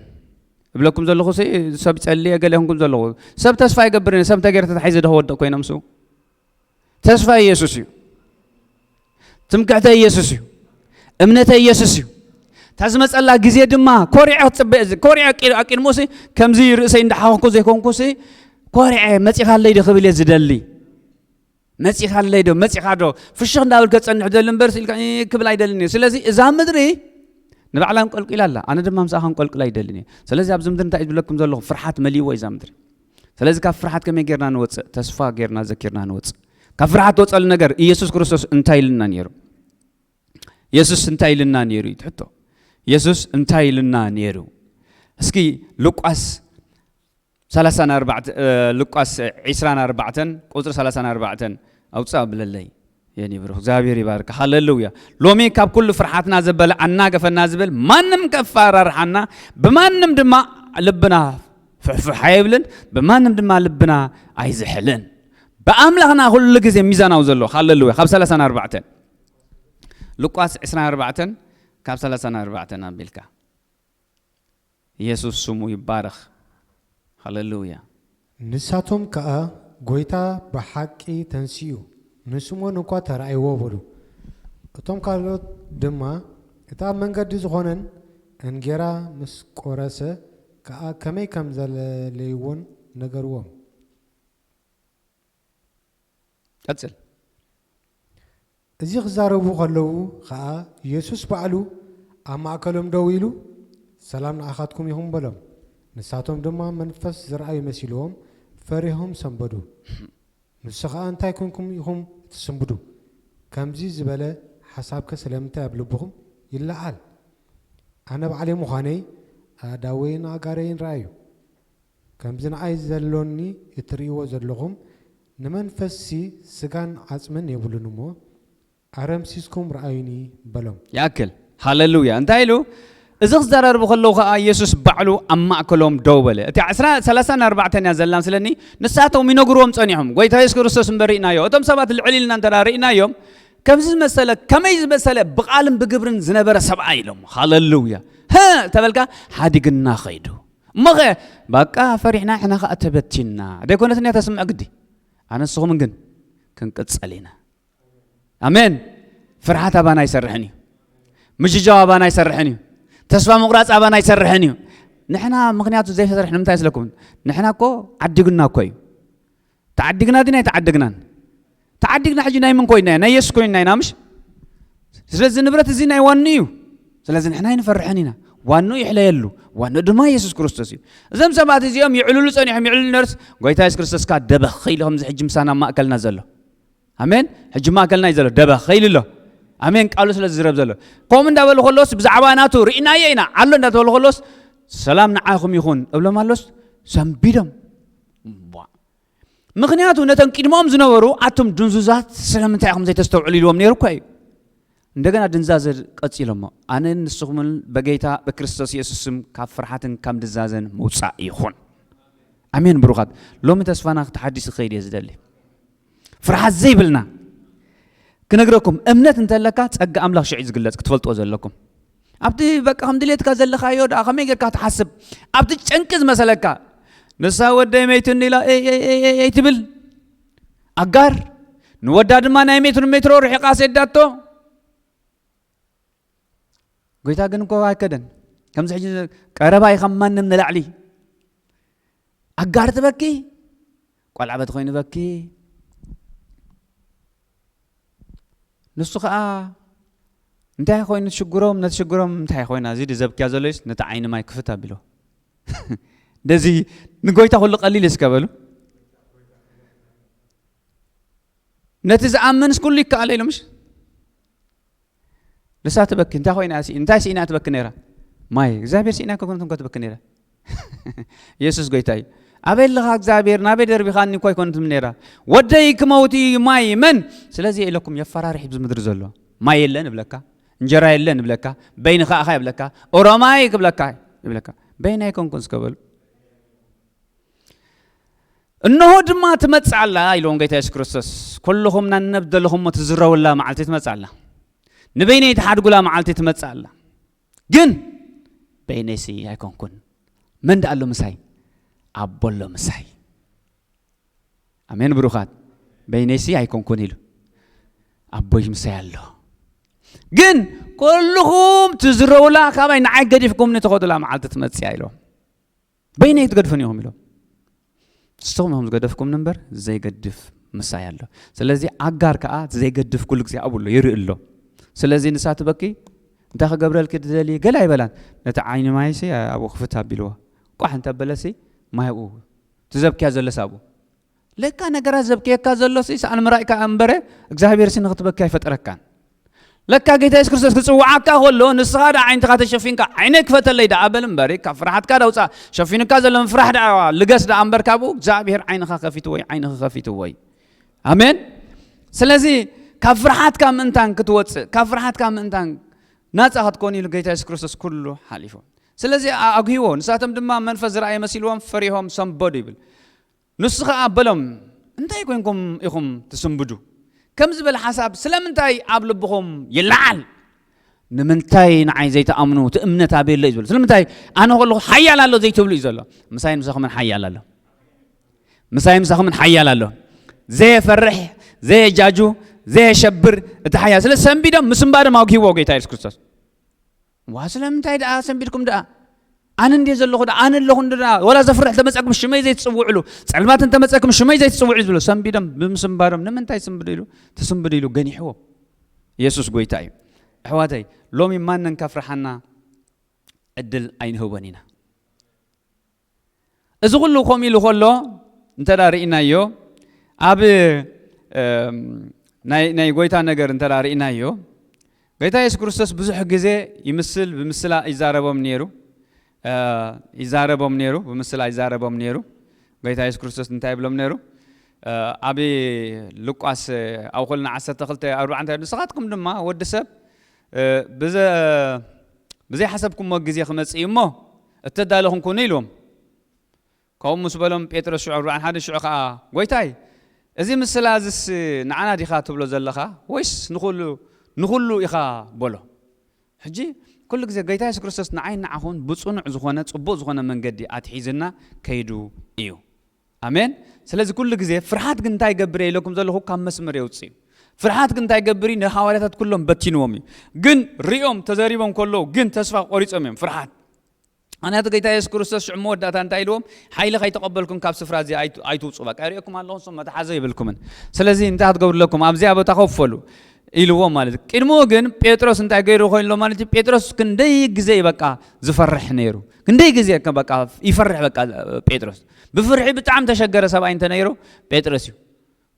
እብለኩም ዘለኹ፣ ሰብ ጸልየ ገለ ይኹንኩም ዘለኹ፣ ሰብ ተስፋ ይገብር። ሰብ እንታይ ገይረ ተታሒዘ ደኸ ወድቕ ኮይኖም ሱ ተስፋ ኢየሱስ እዩ። ትምክሕተ ኢየሱስ እዩ። እምነተ ኢየሱስ እዩ። እታ ዝመጸላ ግዜ ድማ ኮሪዐ ክጽበ፣ ኮሪዐ ኣቂ- ኣቂድሞሲ ከምዚ ርእሰይ እንዳሓኸኩ ዘይኮንኩሲ፣ ኮሪዐ መጺኻለይ ዶ ክብል እየ ዝደሊ። መጺኻለይ ዶ፣ መጺኻ ዶ፣ ፍሽኽ እንዳበልከ ጸንሕ ደሊ እምበር፣ ኢልካ እ ክብል ኣይደልን እየ። ስለዚ እዛ ምድሪ ንባዕላ እንቆልቂላ ኣላ፣ ኣነ ድማ ምሳኻ እንቆልቅል ኣይደልን እየ። ስለዚ ኣብዚ ምድሪ እንታይ እዩ ዝብለኩም ዘለኹ? ፍርሓት መሊእዎ እዩ እዛ ምድሪ። ስለዚ ካብ ፍርሓት ከመይ ጌርና ንወፅእ? ተስፋ ጌርና ዘኪርና ንወፅእ። ካብ ፍርሓት ትወፀሉ ነገር ኢየሱስ ክርስቶስ እንታይ ኢልና ነይሩ? ኢየሱስ እንታይ ኢልና ነይሩ እዩ ትሕቶ። ኢየሱስ እንታይ ኢልና ነይሩ? እስኪ ሉቃስ ሰላሳን ኣርባዕተ፣ ሉቃስ ዒስራን ኣርባዕተን ቁፅሪ ሰላሳን ኣርባዕተን ኣውፅእ ኣብለለይ። የኔ ብሩክ፣ እግዚኣብሔር ይባርክ። ሃሌሉያ። ሎሚ ካብ ኩሉ ፍርሓትና ዘበለ ኣናገፈና ዝብል ማንም ከፈራርሓና፣ ብማንም ድማ ልብና ፍሕፍሕ ኣይብልን፣ ብማንም ድማ ልብና ኣይዝሕልን። ብኣምላኽና ኩሉ ግዜ ሚዛናዊ ዘሎ። ሃሌሉያ። ካብ ሰላሳን ኣርባዕተን ሉቃስ ዒስራን ኣርባዕተን ካብ ሰላሳን ኣርባዕተን ኣቢልካ። ኢየሱስ ስሙ ይባረኽ። ሃሌሉያ። ንሳቶም ከኣ ጎይታ ብሓቂ ተንሲኡ፣ ንስምኦን እኳ ተራእይዎ በሉ። እቶም ካልኦት ድማ፣ እቲ ኣብ መንገዲ ዝኾነን እንጌራ ምስ ቆረሰ ከኣ ከመይ ከም ዘለለይዎን ነገርዎም። ቀጽል። እዚ ክዛረቡ ከለዉ ኸኣ፣ ኢየሱስ ባዕሉ ኣብ ማእከሎም ደው ኢሉ፣ ሰላም ንኣኻትኩም ይኹን በሎም። ንሳቶም ድማ መንፈስ ዝረኣዩ መሲልዎም ፈሪሆም ሰንበዱ። ንሱ ኸኣ፣ እንታይ ኮንኩም ኢኹም ትስንብዱ? ከምዚ ዝበለ ሓሳብከ ስለምንታይ ኣብ ልብኹም ይለዓል? ኣነ ባዕለይ ምዃነይ ኣእዳወይን ኣእጋረይን ረኣዩ። ከምዚ ንኣይ ዘሎኒ እትርእይዎ ዘለኹም ንመንፈስሲ ስጋን ዓጽምን የብሉን እሞ፣ ኣረምሲስኩም ረኣዩኒ በሎም። ይኣክል። ሃሌሉያ። እንታይ ኢሉ? እዚ ክዘራረቡ ከለዉ ከኣ ኢየሱስ ባዕሉ ኣብ ማእከሎም ደው በለ። እቲ ዕስራ፣ ሰላሳን ኣርባዕተን እያ ዘላ መስለኒ። ንሳቶም ይነግርዎም ጸኒሖም። ጎይታ የሱስ ክርስቶስ እምበር ርኢናዮ። እቶም ሰባት ልዕል ኢልና እንተ ደኣ ርኢናዮም፣ ከምዚ ዝመሰለ፣ ከመይ ዝመሰለ ብቓልን ብግብርን ዝነበረ ሰብኣይ ኢሎም። ሃሌሉያ። ህ ተበልካ፣ ሓዲግና ኸይዱ። እሞኸ፣ በቃ ፈሪሕና፣ ሕና ኸኣ ተበቲንና። ደይኮነትን እያ ተስምዕ ግዲ። ኣነ ንስኹምን ግን ክንቅጸል ኢና። ኣሜን። ፍርሓት ኣባና ኣይሰርሕን እዩ። ምጅጃው ኣባና ኣይሰርሕን እዩ። ተስፋ ምቑራጽ ኣባና ኣይሰርሕን እዩ። ንሕና ምኽንያቱ ዘይሰርሕ ንምንታይ ይመስለኩም? ንሕና እኮ ዓዲግና እኮ እዩ። ተዓዲግና ድና ኣይተዓደግናን? ተዓዲግና። ሕጂ ናይ ምን ኮይና? ናይ የሱስ ኮይና ኢና፣ ምሽ? ስለዚ ንብረት እዚ ናይ ዋኑ እዩ። ስለዚ ንሕና ኣይንፈርሕን ኢና። ዋኑ ይሕለየሉ። ዋኑ ድማ የሱስ ክርስቶስ እዩ። እዞም ሰባት እዚኦም ይዕልሉ ጸኒሖም፣ ይዕልሉ ነርስ ጎይታ የሱስ ክርስቶስ ከኣ ደበኽ ኢሉ ከምዚ ሕጂ ምሳና ኣብ ማእከልና ዘሎ። ኣሜን። ሕጂ ማእከልና እዩ ዘሎ፣ ደበኽ ኢሉ ኣሎ። ኣሜን። ቃሉ ስለ ዝዝረብ ዘሎ። ከምኡ እንዳበሉ ከለዎስ ብዛዕባ ናቱ ርኢናዮ ኢና፣ ኣሎ እንዳተበሉ ከለዎስ ሰላም ንዓኹም ይኹን እብሎም ኣሎስ ሰንቢዶም። ቧ። ምኽንያቱ ነቶም ቅድሞም ዝነበሩ ኣቱም ድንዙዛት ስለምንታይ ኢኹም ዘይተስተውዕሉ ኢልዎም ነይሩ እኮ እዩ። እንደገና ድንዛዘ ቀጺሎሞ። ኣነን ንስኹምን በጌታ በክርስቶስ የሱስ ስም ካብ ፍርሓትን ካብ ድንዛዘን ምውጻእ ይኹን። ኣሜን ብሩኻት። ሎሚ ተስፋና ተሓዲሱ ክኸይድ እየ ዝደሊ። ፍርሓት ዘይብልና ክነግረኩም፣ እምነት እንተለካ ጸጋ ኣምላኽ ሽዑ እዩ ዝግለጽ፣ ክትፈልጥዎ ዘለኩም። ኣብቲ በቃ ከም ድሌትካ ዘለኻዮ ደኣ ከመይ ጌርካ ትሓስብ? ኣብቲ ጨንቂ ዝመሰለካ ንሳ ወደይ መይቱኒ ኢላ ኤይ ኤይ ኤይ ኤይ ትብል ኣጋር፣ ንወዳ ድማ ናይ ሜትሮ ሜትሮ ርሒቓ ሰዳቶ። ጎይታ ግን እኮ ኣይከደን። ከምዚ ሕጂ ቀረባ እዩ ካብ ማንም ንላዕሊ። ኣጋር ትበኪ፣ ቆልዓ በቲ ኮይኑ በኪ። ንሱ ኸኣ እንታይ ኮይኑ ሽግሮም፣ ነቲ ሽግሮም እንታይ ኮይና፣ እዚ ድዘብክያ ዘሎ እዩስ ነቲ ዓይኒ ማይ ክፍት ኣቢሎ። እንደዚ ንጎይታ ኩሉ ቀሊል እዩ እስከ በሉ። ነቲ ዝኣምንስ ኩሉ ይከኣሎ ኢሉ ምሽ? ንሳ ትበኪ፣ እንታይ ኮይና እያ ስኢ-፣ እንታይ ስኢና ትበኪ ነይራ? ማይ፣ እግዚኣብሔር ስኢና እኮ ኮነትም እኮ ትበኪ ነይራ። የሱስ ጎይታ እዩ። ኣበይ ኣለኻ እግዚኣብሔር? ናበይ ደርቢኻኒ እኮ ኣይኮነትም ነይራ። ወደይ ክመውት እዩ ማይ መን? ስለዚ እየ ኢለኩም የፈራርሕ ኣብዚ ምድሪ ዘሎ። ማይ የለን እብለካ፣ እንጀራ የለን እብለካ፣ በይንኻ ኢኻ ይብለካ፣ ኦሮማይ ክብለካ ይብለካ። በይና ኣይኮንኩን እስከ በሉ። እንሆ ድማ ትመጽእ ኣላ ኢልዎም ጎይታ የሱስ ክርስቶስ። ኩልኹም ናነብ ዘለኹሞ ትዝረውላ መዓልቲ ትመጽእ ኣላ። ንበይነይ ትሓድጉላ መዓልቲ ትመጽእ ኣላ። ግን በይነይሲ ኣይኮንኩን። መን ደኣ ኣሎ ምሳይ? ኣቦ ኣሎ ምሳይ። ኣሜን ብሩኻት። በይነይሲ ኣይኮንኩን ኢሉ። ኣቦይ ምሳይ ኣሎ። ግን ኩልኹም ትዝረውላ ካባይ ንዓይ ገዲፍኩም ንትኸዱላ መዓልቲ ትመጽእ እያ ኢልዎም። በይነይ ትገድፉኒ ኢኹም ኢሎም። ንስኹም ኢኹም ዝገደፍኩምኒ እምበር ዘይገድፍ ምሳይ ኣሎ። ስለዚ ኣጋር ከኣ ዘይገድፍ ኩሉ ግዜ ኣብኡ ኣሎ፣ ይርኢ ኣሎ። ስለዚ ንሳ ትበኪ፣ እንታይ ክገብረልኪ ትደሊ? ገለ ኣይበላን። ነቲ ዓይኒ ማይሲ ኣብኡ ክፍት ኣቢልዎ። ቋሕ እንተ በለሲ ማይ ኣብኡ ትዘብክያ ዘለስ ኣብኡ። ለካ ነገራት ዘብክየካ ዘሎሲ ሰኣን ምራእካ እምበረ እግዚኣብሔርሲ ንኽትበኪ ኣይፈጠረካን። ለካ ጌታ የሱስ ክርስቶስ ክጽውዓካ ከሎ ንስኻ ደኣ ዓይንትኻ ተሸፊንካ ዓይነይ ክፈተለይ ደኣ በል እምበሪ ካብ ፍርሓትካ ደውጻ ሸፊንካ ዘሎ ምፍራሕ ደኣ ልገስ ደኣ እምበር ካብኡ እግዚኣብሔር ዓይንኻ ከፊትዎ እዩ ዓይንኺ ከፊትዎ እዩ። ኣሜን። ስለዚ ካብ ፍርሓትካ ምእንታን ክትወጽእ ካብ ፍርሓትካ ምእንታን ናጻ ክትኮን ኢሉ ጌታ የሱስ ክርስቶስ ኩሉ ሓሊፉ። ስለዚ ኣጉሂዎ ንሳቶም ድማ መንፈስ ዝረኣየ መሲልዎም ፈሪሆም ሰንበዱ ይብል። ንሱ ኸኣ በሎም እንታይ ኮይንኩም ኢኹም ትስንብዱ? ከም ዝበለ ሓሳብ ስለምንታይ ኣብ ልብኹም ይለዓል? ንምንታይ ንዓይ ዘይትኣምኑ? እቲ እምነት ኣበይ ኣሎ እዩ ዝበሎ። ስለምንታይ ኣነ ከለኹ ሓያል ኣሎ ዘይትብሉ እዩ ዘሎ። ምሳይን ምሳኹምን ሓያል ኣሎ። ምሳይ ምሳኹምን ሓያል ኣሎ። ዘየፈርሕ፣ ዘየጃጁ፣ ዘየሸብር፣ እቲ ሓያል። ስለ ሰንቢዶም ምስንባዶም ኣውጊህዎ ጎይታ የሱስ ክርስቶስ። ዋ ስለምንታይ ደኣ ሰንቢድኩም ደኣ? ኣነ እንዴ ዘለኹ ደኣ፣ ኣነ ኣለኹ እንዶ ደኣ። ወላ ዘፍርሕ እንተመጸኩም ሽመይ ዘይትጽውዕሉ፣ ጸልማት እንተመጸኩም ሽመይ ዘይትጽውዑ ዝብሎ ሰንቢዶም ብምስንባዶም ንምንታይ ስንብዱ ኢሉ፣ ትስንብዱ ኢሉ ገኒሕዎ። የሱስ ጎይታ እዩ። ኣሕዋተይ፣ ሎሚ ማንን ከፍርሓና ዕድል ኣይንህቦን ኢና። እዚ ኩሉ ከምኡ ኢሉ ከሎ እንተ ርኢናዮ፣ ኣብ ናይ ጎይታ ነገር እንተ ርኢናዮ፣ ጎይታ የሱስ ክርስቶስ ብዙሕ ግዜ ይምስል ብምስላ ይዛረቦም ነይሩ። ይዛረቦም ነይሩ፣ ብምስላ ይዛረቦም ነይሩ። ጎይታ የሱስ ክርስቶስ እንታይ ይብሎም ነይሩ? ኣብ ሉቃስ ኣብ ኮልና ዓሰርተ ክልተ ኣርባዕተ እንታይ ንስኻትኩም ድማ ወዲ ሰብ ብዘይሓሰብኩሞ ግዜ ክመጽእ እዩ እሞ እተዳለኹም ኩኑ ኢልዎም። ከምኡ ምስ በሎም ጴጥሮስ ሽዑ ኣርባዕን ሓደን ሽዑ ከዓ ጎይታይ እዚ ምስላ እዚስ ንዓና ዲኻ ትብሎ ዘለኻ ወይስ ንኹሉ ንኹሉ ኢኻ በሎ። ሕጂ ኩሉ ግዜ ጎይታ የሱስ ክርስቶስ ንዓይ ንዓኹን ብፅኑዕ ዝኾነ ፅቡቕ ዝኾነ መንገዲ ኣትሒዝና ከይዱ እዩ። ኣሜን። ስለዚ ኩሉ ግዜ ፍርሃት ግን እንታይ ገብር ኢለኩም ዘለኹ ካብ መስመር የውፅእ እዩ። ፍርሃት ግን እንታይ ገብር እዩ ንሃዋርያታት ኩሎም በቲንዎም እዩ። ግን ሪኦም ተዘሪቦም ከለዉ ግን ተስፋ ቆሪፆም እዮም ፍርሃት። ምክንያቱ ጎይታ የሱስ ክርስቶስ ሽዑ መወዳእታ እንታይ ኢልዎም? ሓይሊ ከይተቐበልኩም ካብ ስፍራ እዚ ኣይትውፁ። በቃ ሪኦኩም ኣለኹ ንሶም መትሓዘ ይብልኩምን። ስለዚ እንታይ ክትገብሩ ኣለኩም ኣብዚኣ ቦታ ኮፍ በሉ ኢልዎም ማለት እዩ። ቅድሚኡ ግን ጴጥሮስ እንታይ ገይሩ ኮይንሎ ማለት እዩ። ጴጥሮስ ክንደይ ግዜ እዩ በቃ ዝፈርሕ ነይሩ። ክንደይ ግዜ በቃ ይፈርሕ በቃ ጴጥሮስ። ብፍርሒ ብጣዕሚ ተሸገረ ሰብኣይ እንተነይሩ ጴጥሮስ እዩ።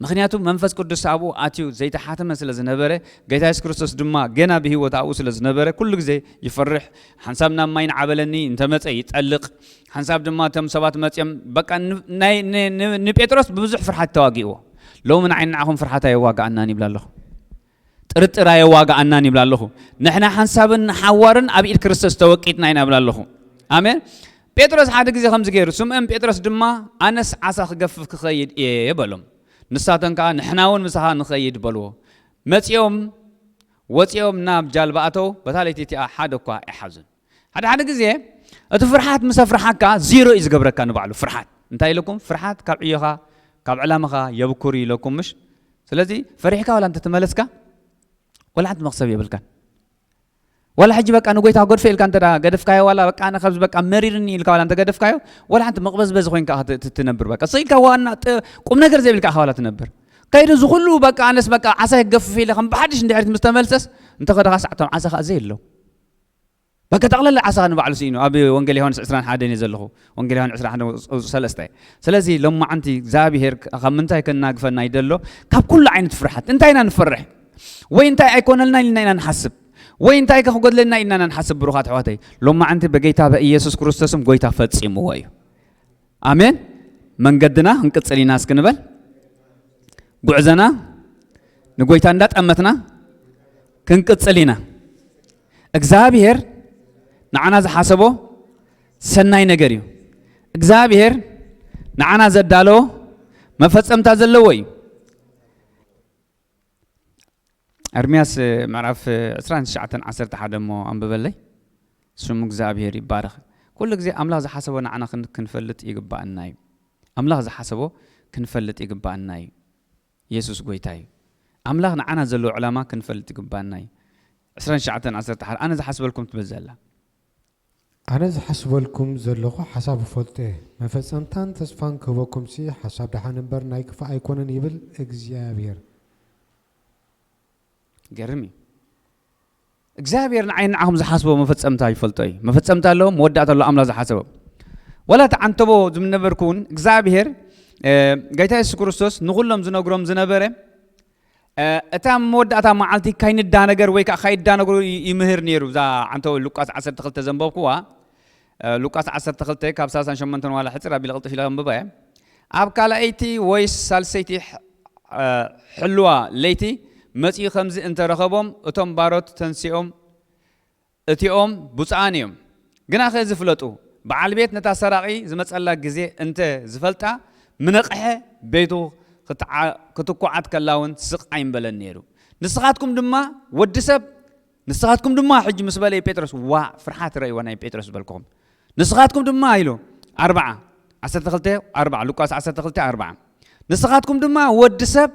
ምክንያቱ መንፈስ ቅዱስ ኣብኡ ኣትዩ ዘይተሓተመ ስለ ዝነበረ፣ ጎይታ የሱስ ክርስቶስ ድማ ገና ብህይወት ኣብኡ ስለ ዝነበረ ኩሉ ግዜ ይፈርሕ። ሓንሳብ ናብ ማይ ንዓበለኒ እንተመጸ ይጠልቕ። ሓንሳብ ድማ እቶም ሰባት መጺኦም በቃ ንጴጥሮስ ብብዙሕ ፍርሓት ተዋጊእዎ። ሎሚ ንዓይ ንዓኹም ፍርሓት ኣየዋግኣናን ይብላ ኣለኹ። ጥርጥር ኣየዋግኣናን ይብላ ኣለኹ። ንሕና ሓንሳብን ሓዋርን ኣብ ኢድ ክርስቶስ ተወቂጥና ኢና ይብላ ኣለኹ። ኣሜን። ጴጥሮስ ሓደ ግዜ ከምዚ ገይሩ ስምዖን ጴጥሮስ ድማ ኣነስ ዓሳ ክገፍፍ ክኸይድ እየ በሎም። ንሳቶም ከዓ ንሕና እውን ምሳኻ ንኸይድ በልዎ። መፂኦም ወፂኦም ናብ ጃልባ ኣተው። በታ ለይቲ እቲኣ ሓደ እኳ ኣይሓዙን። ሓደ ሓደ ግዜ እቲ ፍርሓት ምስ ኣፍርሓካ ዚሮ እዩ ዝገብረካ ንባዕሉ ፍርሓት። እንታይ ኢለኩም ፍርሓት ካብ ዕዮኻ ካብ ዕላማኻ የብኩር ኢለኩም ምሽ። ስለዚ ፈሪሕካ ዋላ እንተተመለስካ ዋላ ሓንቲ መክሰብ የብልካን። ዋላ ሕጂ በቃ ንጎይታ ገድፈ ኢልካ እንተ ገደፍካዮ ዋላ በቃ ኣነ ካብዚ በቃ መሪርኒ ኢልካ ዋላ እንተ ገደፍካዮ ዋላ ሓንቲ መቕበዝበዚ ኮይንካ ትነብር በቃ ስኢልካ ዋና ቁም ነገር ዘይብልካ ኢኻ ዋላ ትነብር። ከይዱ እዚ ኩሉ በቃ ኣነስ በቃ ዓሳ ይገፍፍ ኢለ ከም ብሓድሽ እንድሕሪት ምስ ተመልሰስ እንተ ከደኻ ሳዕቶም ዓሳ ከዓ ዘየለው በቃ ጠቕለለ ዓሳ ንባዕሉ ስኢኑ ኣብ ወንጌል ዮሃንስ ዕስራን ሓደን እየ ዘለኹ። ወንጌል ዮሃንስ ዕስራን ሓደ ሰለስተ። ስለዚ ሎማዓንቲ እግዚኣብሄር ካብ ምንታይ ከናግፈና ይደሎ? ካብ ኩሉ ዓይነት ፍርሓት እንታይ ኢና ንፈርሕ? ወይ እንታይ ኣይኮነልና ኢልና ኢና ንሓስብ ወይ እንታይ ከክጎድለና ኢልና ኢና ንሓስብ ብሩኻት ኣሕዋተይ። ሎማዓንቲ በጌታ በኢየሱስ ክርስቶስም ጎይታ ፈጺምዎ እዩ። ኣሜን። መንገድና ክንቅጽል ኢና እስኪ ንበል። ጉዕዘና ንጎይታ እንዳጠመትና ክንቅጽል ኢና። እግዚኣብሔር ንዓና ዝሓሰቦ ሰናይ ነገር እዩ። እግዚኣብሔር ንዓና ዘዳለዎ መፈጸምታ ዘለዎ እዩ። ኤርምያስ ምዕራፍ ዕስራን ትሽዓተን ዓሰርተ ሓደ እሞ ኣንብበለይ። ስሙ እግዚኣብሔር ይባረኽ። ኩሉ ግዜ ኣምላኽ ዝሓሰቦ ንዓና ክንፈልጥ ይግባኣና እዩ። ኣምላኽ ዝሓሰቦ ክንፈልጥ ይግባኣና እዩ። የሱስ ጎይታ እዩ። ኣምላኽ ንዓና ዘለዎ ዕላማ ክንፈልጥ ይግባኣና እዩ። ዕስራን ትሽዓተን ዓሰርተ ሓደ ኣነ ዝሓስበልኩም ትብል ዘላ። ኣነ ዝሓስበልኩም ዘለኹ ሓሳብ እፈልጦ እየ፣ መፈጸምታን ተስፋን ክህበኩምሲ ሓሳብ ደሓን እምበር ናይ ክፋእ ኣይኮነን ይብል እግዚኣብሔር። ገርም እዩ። እግዚኣብሔር ንዓይ ንዓኹም ዝሓስቦ መፈጸምታ ይፈልጦ እዩ። መፈጸምታ ኣለዎ፣ መወዳእታ ኣለዎ ኣምላኽ ዝሓሰቦ። ዋላ እቲ ዓንተቦ ዝምነበርኩ እውን እግዚኣብሔር፣ እ፣ ጎይታ የሱስ ክርስቶስ ንኹሎም ዝነግሮም ዝነበረ፣ እ፣ እታ መወዳእታ መዓልቲ ካይንዳነገር ወይ ከዓ ካይዳነገሩ ይ-፣ ይምህር ነይሩ። እዛ ዓንተቦ ሉቃስ ዓሰርተ ክልተ ዘንበብኩዋ፣ እ፣ ሉቃስ ዓሰርተ ክልተ ካብ ሰላሳን ሸሞንተን ዋላ ሕጽር ኣቢለ ቅልጥፍ ኢለ ከንብባ እየ። ኣብ ካልኣይቲ ወይ ሳልሰይቲ ሕ-፣ እ፣ ሕልዋ ለይቲ መጺኡ ከምዚ እንተረኸቦም፣ እቶም ባሮት ተንሲኦም፣ እቲኦም ብፁዓን እዮም። ግናኸ እዚ ፍለጡ፣ በዓል ቤት ነታ ሰራቒ ዝመጸላ ግዜ እንተ ዝፈልጣ፣ ምነቕሐ ቤቱ ክትዓ-፣ ክትኳዓት ከላ እውን ስቕ ኣይምበለን ነይሩ። ንስኻትኩም ድማ ወዲ ሰብ፣ ንስኻትኩም ድማ ሕጂ ምስ በለ እዩ ጴጥሮስ፣ ዋእ፣ ፍርሓት ረእይዎ ናይ ጴጥሮስ ዝበልኩኹም። ንስኻትኩም ድማ ኢሉ፣ ኣርብዓ፣ ዓሰርተ ክልተ ኣርባዓ፣ ሉቃስ ዓሰርተ ክልተ ኣርባዓ። ንስኻትኩም ድማ ወዲ ሰብ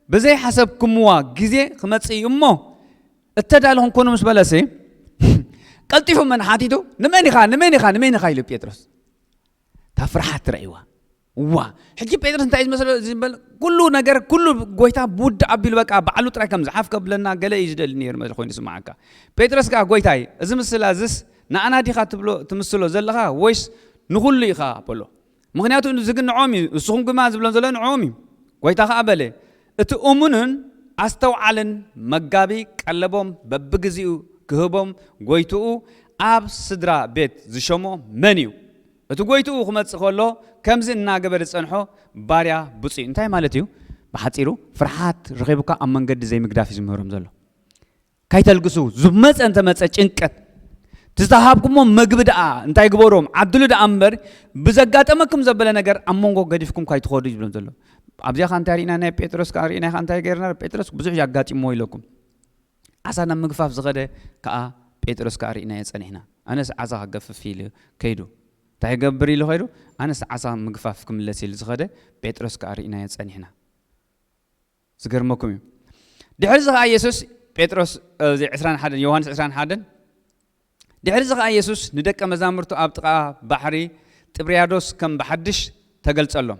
ብዘይሓሰብኩምዋ ግዜ ክመጽእ እዩ እሞ እተዳለኹም ኮኑ ምስ በለሲ፣ ቀልጢፉ መን ሓቲቱ? ንመን ኢኻ? ንመን ኢኻ? ንመን ኢኻ? ኢሉ ጴጥሮስ። እታ ፍርሓት ትረእይዋ። ዋ፣ ሕጂ ጴጥሮስ እንታይ እዩ ዝመስሎ ዝበል? ኩሉ ነገር፣ ኩሉ ጎይታ ብውድ ኣቢሉ በቃ ባዕሉ ጥራይ ከም ዝሓፍ ከብለና ገለ እዩ ዝደሊ ነይሩ መስሎ ኮይኑ ስማዓካ። ጴጥሮስ ከኣ ጎይታይ፣ እዚ ምስላ እዚስ ንኣና ዲኻ ትብሎ ትምስሎ ዘለኻ ወይስ ንኹሉ ኢኻ በሎ። ምኽንያቱ እዚ ግን ንዖም እዩ፣ እስኹም ግማ ዝብሎም ዘሎ ንዖም እዩ። ጎይታ ከኣ በለ፣ እቲ እሙንን ኣስተውዓልን መጋቢ ቀለቦም በብግዚኡ ክህቦም ጎይትኡ ኣብ ስድራ ቤት ዝሸሞ መን እዩ? እቲ ጎይትኡ ክመጽእ ከሎ ከምዚ እናገበረ ዝጸንሖ ባርያ ብፁዕ እዩ። እንታይ ማለት እዩ? ብሓጺሩ ፍርሓት ረኺቡካ ኣብ መንገዲ ዘይምግዳፍ እዩ ዝምህሮም ዘሎ። ካይተልግሱ፣ ዝመጸ እንተመጸ ጭንቀት፣ ዝተሃብኩሞ መግቢ ደኣ እንታይ ግበሮም ዓድሉ ደኣ እምበር፣ ብዘጋጠመኩም ዘበለ ነገር ኣብ መንጎ ገዲፍኩም ካይትኸዱ እዩ ዝብሎም ዘሎ። ኣብዚኣ ከ እንታይ ርኢና? ናይ ጴጥሮስ ከኣ ርኢና፣ ከ እንታይ ገይርና? ጴጥሮስ ብዙሕ ያጋጢሞ ኢለኩም። ዓሳ ናብ ምግፋፍ ዝኸደ ከኣ ጴጥሮስ ከኣ ርኢናዮ ጸኒሕና። ኣነስ ዓሳ ክገፍፍ ኢሉ ከይዱ። እንታይ ይገብር ኢሉ ከይዱ? ኣነስ ዓሳ ምግፋፍ ክምለስ ኢሉ ዝኸደ ጴጥሮስ ከኣ ርኢናዮ ጸኒሕና። ዝገርመኩም እዩ። ድሕሪ እዚ ከኣ ኢየሱስ ጴጥሮስ፣ እዚ ዕስራን ሓደን፣ ዮሃንስ ዕስራን ሓደን፣ ድሕሪ እዚ ከኣ ኢየሱስ ንደቀ መዛሙርቱ ኣብ ጥቓ ባሕሪ ጥብርያዶስ ከም ብሓድሽ ተገልጸሎም።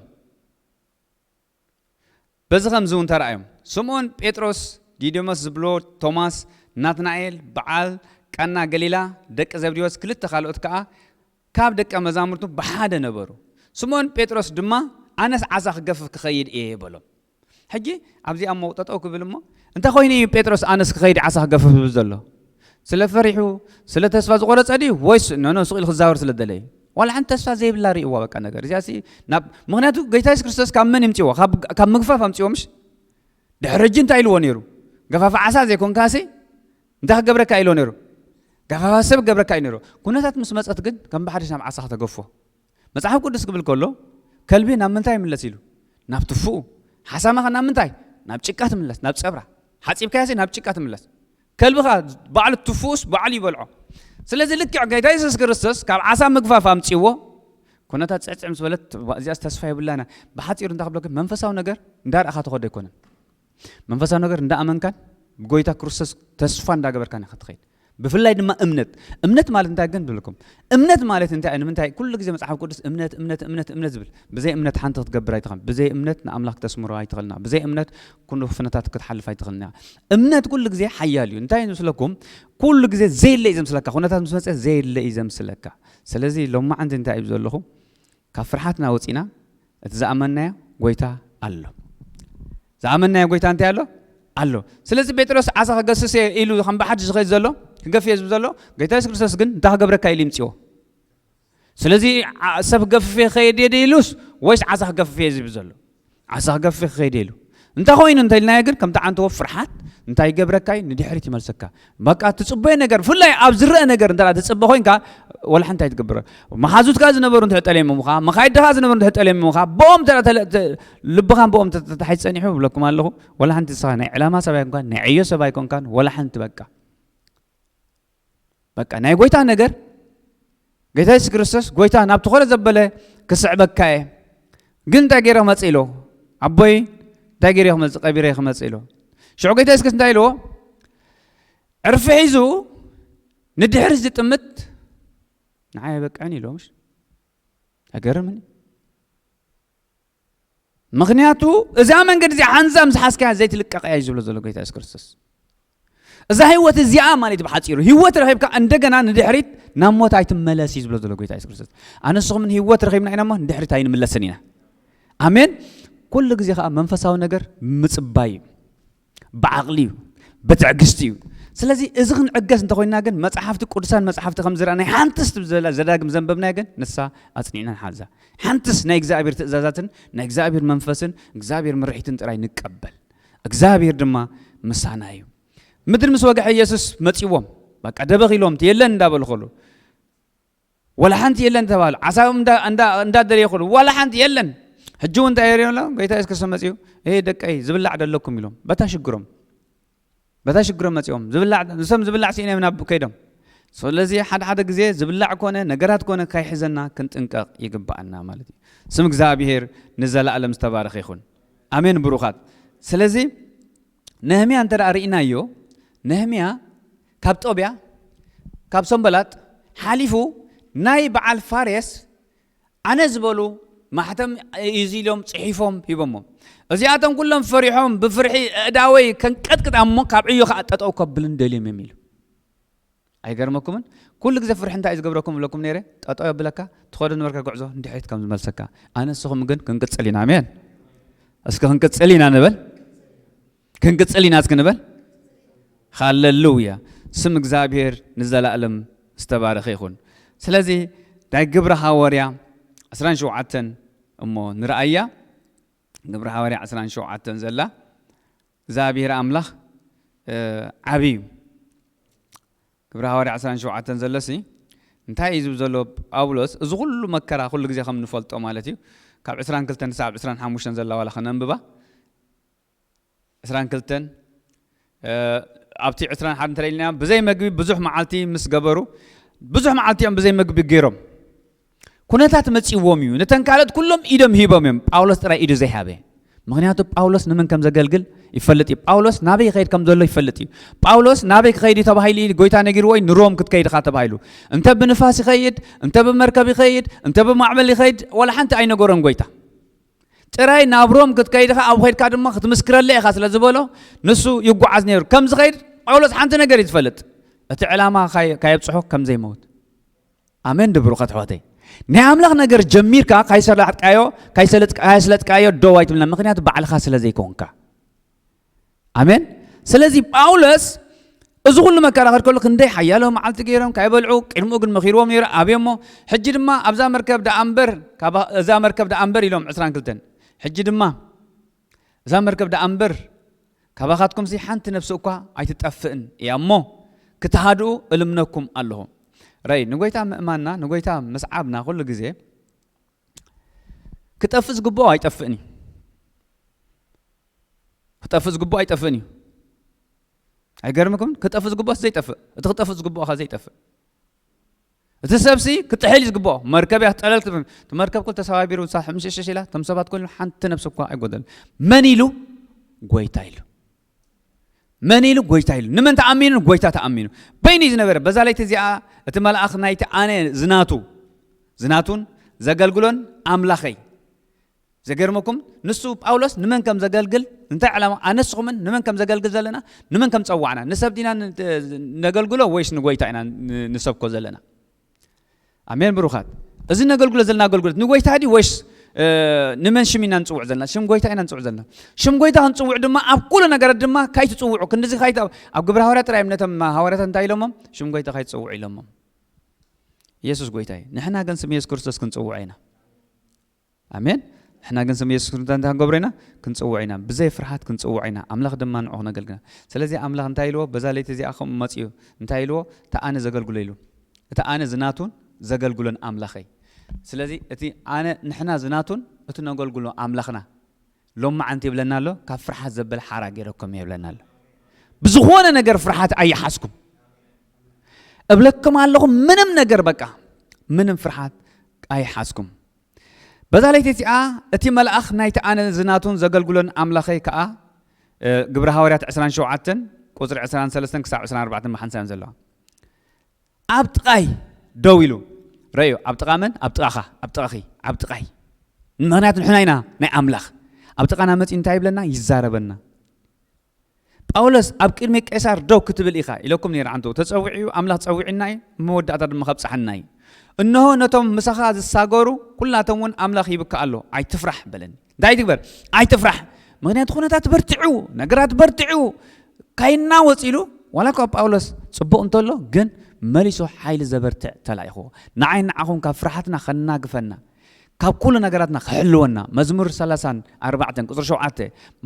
በዚ ከምዚ እውን ተራእዮም። ስምዖን ጴጥሮስ፣ ዲዶሞስ ዝብሎ ቶማስ፣ ናትናኤል፣ በዓል ቃና ገሊላ፣ ደቂ ዘብዴዎስ ክልተ ካልኦት ከኣ ካብ ደቀ መዛሙርቱ ብሓደ ነበሩ። ስምዖን ጴጥሮስ ድማ፣ ኣነስ ዓሳ ክገፍፍ ክኸይድ እየ በሎም። ሕጂ ኣብዚ ኣብ መውጠጠው ክብል እሞ፣ እንታይ ኮይኑ እዩ ጴጥሮስ ኣነስ ክኸይድ ዓሳ ክገፍፍ ዝብል ዘሎ? ስለ ፈሪሑ፣ ስለ ተስፋ ዝቆረጸ ድዩ? ወይስ ኖ፣ ኖ፣ ስቕ ኢሉ ክዛወር ስለ ደለየ? ዋላ ሓንቲ ተስፋ ዘይብላ ርእይዋ በቃ ነገር። እዚኣ ሲ ናብ፣ ምኽንያቱ ጎይታ የሱስ ክርስቶስ ካብ መን ይምጽዎ? ካብ፣ ካብ ምግፋፍ ኣምጽዎ ምሽ? ድሕሪ ሕጂ እንታይ ኢልዎ ነይሩ? ገፋፊ ዓሳ ዘይኮንካሲ እንታይ ክገብረካ ኢልዎ ነይሩ? ገፋፋ ሰብ ክገብረካ እዩ ነይሩ። ኩነታት ምስ መጸት ግን ከም ብሓድሽ ናብ ዓሳ ከተገፎ። መጽሓፍ ቅዱስ ክብል ከሎ፣ ከልቢ ናብ ምንታይ ይምለስ ኢሉ? ናብ ትፉኡ። ሓሳማ ኸ ናብ ምንታይ? ናብ ጭቃ ትምለስ፣ ናብ ጸብራ። ሓጺብካያሲ ናብ ጭቃ ትምለስ። ከልቢ ኸ ባዕሉ ትፉኡስ ባዕሉ ይበልዖ። ስለዚ ልክዕ ጎይታ የሱስ ክርስቶስ ካብ ዓሳ ምግፋፍ ኣምጺዎ፣ ኩነታት ጽዕጽዕ ምስ በለት፣ እዚኣስ ተስፋ የብላና። ብሓጺሩ እንታይ ክብለኩም፣ መንፈሳዊ ነገር እንዳረኣኻ ትኸዶ ኣይኮነን። መንፈሳዊ ነገር እንዳኣመንካን ብጎይታ ክርስቶስ ተስፋ እንዳገበርካን ኢኻ ትኸይድ። ብፍላይ ድማ እምነት። እምነት ማለት እንታይ ግን ብልኩም? እምነት ማለት እንታይ? ንምንታይ ኩሉ ግዜ መጽሓፍ ቅዱስ እምነት፣ እምነት፣ እምነት፣ እምነት ዝብል? ብዘይ እምነት ሓንቲ ክትገብር ኣይትኽእልን። ብዘይ እምነት ንኣምላኽ ክተስምሮ ኣይትኽእልና። ብዘይ እምነት ኩሉ ኩነታት ክትሓልፍ ኣይትኽእልና። እምነት ኩሉ ግዜ ሓያል እዩ። እንታይ እዩ ዝመስለኩም? ኩሉ ግዜ ዘየለ እዩ ዘምስለካ። ኩነታት ምስ መጸ ዘየለ እዩ ዘምስለካ። ስለዚ ሎማዓንቲ እንታይ እዩ ዘለኹ? ካብ ፍርሓትና ወጺና እቲ ዝኣመንናዮ ጎይታ ኣሎ። ዝኣመንናዮ ጎይታ እንታይ ኣሎ? ኣሎ። ስለዚ ጴጥሮስ ዓሳ ክገስስ እየ ኢሉ ከም ብሓድሽ ዝኸይድ ዘሎ፣ ክገፍ እየ ዝብል ዘሎ፣ ጎይታ የሱስ ክርስቶስ ግን እንታይ ክገብረካ ኢሉ ይምጽዎ? ስለዚ ዓ-፣ ሰብ ክገፍፍ እየ ክኸይድ እየ ድዩ ኢሉስ ወይስ ዓሳ ክገፍፍ እየ ዝብል ዘሎ? ዓሳ ክገፍፍ እየ ክኸይድ እየ ኢሉ። እንታይ ኮይኑ እንተ ኢልናዮ ግን ከምቲ ዓንተቦ ፍርሓት እንታይ ይገብረካ እዩ? ንድሕሪት ይመልሰካ። በቃ ትጽበዮ ነገር፣ ብፍላይ ኣብ ዝረአ ነገር እንተ ደኣ ትጽበ ኮይንካ፣ ወላ ሓንቲ ኣይትገብር። መሓዙትካ ዝነበሩ እንተ ጠልዮምኻ፣ መኻይድኻ ዝነበሩ እንተ ጠልዮምኻ፣ ብኦም እንተ ተለ-፣ ተ-፣ ልብኻን ብኦም እንተ ተታሒዝ ጸኒሑ፣ እብለኩም ኣለኹ፣ ወላ ሓንቲ ንስኻ ናይ ዕላማ ሰብ ኣይኮንካን፣ ናይ ዕዮ ሰብ ኣይኮንካን፣ ወላ ሓንቲ በቃ። በቃ ናይ ጎይታ ነገር፣ ጎይታ የሱስ ክርስቶስ፣ ጎይታ ናብ ትኾነ ዘበለ ክስዕበካ እየ። ግን እንታይ ገይረ ክመጽእ ኢሎ? ኣቦይ፣ እንታይ ገይረ ክመጽእ፣ ቀቢረ ክመጽእ ኢሎ? ሽዑ ጎይታ የሱስ ክርስቶስ እንታይ ኢልዎ? ዕርፊ ሒዙ ንድሕሪት ዝጥምት ንዓይ ኣይበቅዕን ኢልዎ። ምሽ? ኣይገርምን? ምኽንያቱ እዛ መንገዲ እዚኣ ሓንሳእ ምስ ሓዝካያ ዘይትልቀቕ እያ እዩ ዝብሎ ዘሎ ጎይታ የሱስ ክርስቶስ። እዛ ህይወት እዚኣ ማለት እዩ ብሓጺሩ፣ ህይወት ረኺብካ እንደገና ንድሕሪት ናብ ሞት ኣይትመለስ እዩ ዝብሎ ዘሎ ጎይታ የሱስ ክርስቶስ። ኣነ ንስኹምን ህይወት ረኺብና ኢና እሞ ንድሕሪት ኣይንምለስን ኢና። ኣሜን። ኩሉ ግዜ ከኣ መንፈሳዊ ነገር ምጽባይ እዩ፣ ብዓቕሊ እዩ፣ ብትዕግስቲ እዩ። ስለዚ እዚ ክንዕገስ እንተኾይንና ግን መጽሓፍቲ ቅዱሳን መጽሓፍቲ ከም ዝረኣናይ ሓንትስ ትብል ዘላ ዘዳግም ዘንበብናዮ ግን ንሳ ኣጽኒዕና ንሓዛ። ሓንትስ ናይ እግዚኣብሔር ትእዛዛትን ናይ እግዚኣብሔር መንፈስን እግዚኣብሔር ምርሒትን ጥራይ ንቀበል። እግዚኣብሔር ድማ ምሳና እዩ። ምድሪ ምስ ወግሐ ኢየሱስ መጺዎም፣ በቃ ደበኽ ኢሎም፣ "የለን" እንዳበሉ ከሉ፣ "ወላ ሓንቲ የለን" ተባሉ። ዓሳቦም እንዳ-፣ እንዳ-፣ እንዳደለየ ከሉ፣ "ዋላ ሓንቲ የለን።" ሕጂ እውን እንታይ የርእዮም ኣሎ? ጎይታ የሱስ ክርስቶስ መጺኡ፣ "ኤ ደቀይ፣ ዝብላዕ ዶ ኣለኩም?" ኢሎም። በታ ሽግሮም፣ በታ ሽግሮም መጺኦም፣ ዝብላዕ፣ ንሶም ዝብላዕ ስኢኖም ናብ ከይዶም። ስለዚ ሓደ ሓደ ግዜ ዝብላዕ ኮነ ነገራት ኮነ ካይሕዘና ክንጥንቀቕ ይግባኣና ማለት እዩ። ስም እግዚኣብሔር ንዘላለም ዝተባረኸ ይኹን። ኣሜን ብሩኻት። ስለዚ ነህምያ እንተ ደኣ ርኢናዮ፣ ነህምያ ካብ ጦብያ ካብ ሰንበላጥ ሓሊፉ ናይ በዓል ፋሬስ ኣነ ዝበሉ ማሕተም እዩ ኢሎም ጽሒፎም ሂቦሞ። እዚኣቶም ኩሎም ፈሪሖም ብፍርሒ ኣእዳወይ ከንቀጥቅጥ እሞ ካብ ዕዮ ከዓ ጠጠው ከብልን ደልዮም እዮም ኢሉ። ኣይገርመኩምን? ኩሉ ግዜ ፍርሒ እንታይ እዩ ዝገብረኩም እብለኩም ነይረ? ጠጠው የብለካ፣ ትኸዶ ነበርካ ጉዕዞ እንድሕሪት ከም ዝመልሰካ። ኣነ ንስኹም ግን ክንቅጽል ኢና። ኣሜን። እስኪ ክንቅጽል ኢና ንበል። ክንቅጽል ኢና እስኪ ንበል። ሃሌሉያ። ስም እግዚኣብሔር ንዘላለም ዝተባረኸ ይኹን። ስለዚ ናይ ግብረ ሃዋርያ ዕስራን ሸውዓተን እሞ ንርኣያ። ግብረ ሃዋርያ ዕስራን ሸውዓተን ዘላ እግዚኣብሔር ኣምላኽ ዓብይ እዩ። ግብረ ሃዋርያ ዕስራን ሸውዓተን ዘለሲ እንታይ እዩ ዝብል ዘሎ ጳውሎስ? እዚ ኩሉ መከራ ኩሉ ግዜ ከም ንፈልጦ ማለት እዩ። ካብ ዕስራን ክልተን ክሳብ ዕስራን ሓሙሽተን ዘላ ዋላ ከነንብባ። ዕስራን ክልተን ኣብቲ ዕስራን ሓደን እንተለይልና ብዘይ መግቢ ብዙሕ መዓልቲ ምስ ገበሩ፣ ብዙሕ መዓልቲ እዮም ብዘይ መግቢ ገይሮም። ኩነታት መጺዎም እዩ። ነተን ካልኦት ኩሎም ኢዶም ሂቦም እዮም። ጳውሎስ ጥራይ ኢዱ ዘይሃበ። ምክንያቱ ጳውሎስ ንመን ከም ዘገልግል ይፈልጥ እዩ። ጳውሎስ ናበይ ይኸይድ ከም ዘሎ ይፈልጥ እዩ። ጳውሎስ ናበይ ክኸይድ እዩ ተባሂሉ እዩ ጎይታ ነጊርዎ እዩ። ንሮም ክትከይድ ኢኻ ተባሂሉ። እንተ ብንፋስ ይኸይድ፣ እንተ ብመርከብ ይኸይድ፣ እንተ ብማዕበል ይኸይድ፣ ዋላ ሓንቲ ኣይነገሮን ጎይታ። ጥራይ ናብ ሮም ክትከይድ ኢኻ፣ ኣብ ኸይድካ ድማ ክትምስክረለይ ኢኻ ስለ ዝበሎ ንሱ ይጓዓዝ ነይሩ። ከም ዝኸይድ ጳውሎስ ሓንቲ ነገር እዩ ዝፈልጥ። እቲ ዕላማ ካይ-፣ ካየብጽሖ ከም ዘይመውት። ኣሜን ድብሩኸት ኣሕዋተይ። ናይ ኣምላኽ ነገር ጀሚርካ ካይሰላጥካዮ፣ ካይሰለጥ-፣ ካይስለጥካዮ ደው ኣይትብልና። ምክንያቱ ባዕልኻ ስለ ዘይኮንካ። ኣሜን። ስለዚ ጳውሎስ እዚ ኩሉ መከራ ከድከሉ ክንደይ ሓያሎ መዓልቲ ገይሮም ካይበልዑ፣ ቅድሚኡ ግን መኺርዎም ነይሩ፣ ኣብዮሞ። ሕጂ ድማ ኣብዛ መርከብ ደኣ እምበር፣ ካባ-፣ እዛ መርከብ ደኣ እምበር ኢሎም ዕስራን ክልተን። ሕጂ ድማ እዛ መርከብ ደኣ እምበር ካባኻትኩምሲ ሓንቲ ነፍሲ እኳ ኣይትጠፍእን እያ እሞ ክትሃድኡ እልምነኩም ኣለኹ። ረይ፣ ንጎይታ ምእማንና፣ ንጎይታ ምስዓብና ኩሉ ግዜ ክጠፍእ ዝግብኦ ኣይጠፍእን እዩ። ክጠፍእ ዝግብኦ ኣይጠፍእን እዩ። ኣይገርምኩም? ክጠፍእ ዝግብኦስ ዘይጠፍእ፣ እቲ ክጠፍእ ዝግብኦ ኸ ዘይጠፍእ። እቲ ሰብሲ ክጥሕል እዩ ዝግብኦ። መርከብ እያ ክትጠለል ክትብል። እቲ መርከብ ኩሉ ተሰባቢሩ ንሳ ሕምሽሽሽ ኢላ፣ እቶም ሰባት ኩሉ ሓንቲ ነፍሲ እኳ ኣይጎደልን። መን ኢሉ? ጎይታ ኢሉ። መን ኢሉ? ጎይታ ኢሉ። ንመን ተኣሚኑ? ጎይታ ተኣሚኑ። በይኑ እዩ ዝነበረ። በዛ ለይቲ እዚኣ እቲ መልኣኽ ናይቲ ኣነ ዝናቱ፣ ዝናቱን ዘገልግሎን ኣምላኸይ። ዘገርመኩም ንሱ ጳውሎስ ንመን ከም ዘገልግል፣ እንታይ ዕላማ ኣነስኹምን ንመን ከም ዘገልግል ዘለና፣ ንመን ከም ጸዋዕና፣ ንሰብ ዲና ን-፣ ነገልግሎ ወይስ ንጎይታ ኢና ን-፣ ንሰብኮ ዘለና? ኣሜን ብሩኻት። እዚ ነገልግሎ ዘለና ኣገልግሎት ንጎይታ ድዩ ወይስ፣ እ፣ ንመን ሽም ኢና ንጽውዕ ዘለና? ሽም ጎይታ ኢና ንጽውዕ ዘለና። ሽም ጎይታ ክንጽውዕ ድማ ኣብ ኩሉ ነገራት ድማ ካይትጽውዑ፣ ክንድዚ ካይት-፣ ኣብ ግብረ ሃዋርያ ጥራይ እዮም ነቶም ሃዋርያታት እንታይ ኢሎሞም? ሽም ጎይታ ካይትጽውዑ ኢሎሞም። ኢየሱስ ጎይታ እዩ። ንሕና ግን ስም ኢየሱስ ክርስቶስ ክንጽውዖ ኢና። ኣሜን። ንሕና ግን ስም ኢየሱስ ክርስቶስ እንታይ ክንገብሮ ኢና? ክንጽውዖ ኢና። ብዘይ ፍርሃት ክንጽውዖ ኢና። ኣምላኽ ድማ ንዑ ክነገልግና። ስለዚ ኣምላኽ እንታይ ኢልዎ? በዛ ለይቲ እዚኣ ከምኡ መጺኡ እንታይ ኢልዎ? እታ ኣነ ዘገልግሎ ኢሉ። እታ ኣነ ዝናቱን ዘገልግሎን ኣምላኸይ። ስለዚ እቲ ኣነ፣ ንሕና ዝናቱን እቲ ነገልግሎ ኣምላኽና ሎማዓንቲ ይብለና ኣሎ፣ ካብ ፍርሃት ዘበለ ሓራ ገይረኩም እየ ይብለና ኣሎ። ብዝኾነ ነገር ፍርሃት ኣይሓዝኩም። እብለኩም ኣለኹ፣ ምንም ነገር በቃ፣ ምንም ፍርሃት ኣይሓዝኩም። በዛ ለይቲ እዚኣ እቲ መልኣኽ ናይቲ ኣነ ዝናቱን ዘገልግሎን ኣምላኸይ ከኣ፣ እ፣ ግብረ ሃዋርያት ዕስራን ሸውዓተን ቁጽሪ ዕስራን ሰለስተን ክሳብ ዕስራን ኣርባዕተን ብሓንሳብ እዮም ዘለዋ። ኣብ ጥቓይ ደው ኢሉ፣ ረእዩ፣ ኣብ ጥቓ መን? ኣብ ጥቓኻ፣ ኣብ ጥቓኺ፣ ኣብ ጥቓይ። ምኽንያቱ ንሕና ኢና ናይ ኣምላኽ። ኣብ ጥቓና መጺኡ እንታይ ይብለና? ይዛረበና። ጳውሎስ ኣብ ቅድሚ ቄሳር ደው ክትብል ኢኻ ኢለኩም ነይረ። ዓንተው ተጸዊዑ እዩ፣ ኣምላኽ ጸዊዑና እዩ፣ መወዳእታ ድማ ከብጽሓና እዩ። እንሆ ነቶም ምሳኻ ዝሳገሩ ኩላቶም እውን ኣምላኽ ይብካ ኣሎ፣ ኣይትፍራሕ በለኒ። እንታይ ትግበር? ኣይትፍራሕ። ምኽንያቱ ኩነታት በርቲዑ፣ ነገራት በርቲዑ፣ ካይናወጽ ኢሉ፣ ዋላ እኳ ጳውሎስ ጽቡቕ እንተሎ፣ ግን መሊሱ ሓይሊ ዘበርትዕ ተላኢኽዎ። ንዓይ ንዓኹም ካብ ፍርሃትና ከናግፈና፣ ካብ ኩሉ ነገራትና ክሕልወና። መዝሙር ሰላሳን ኣርባዕተን ቁጽሪ ሸውዓተ፣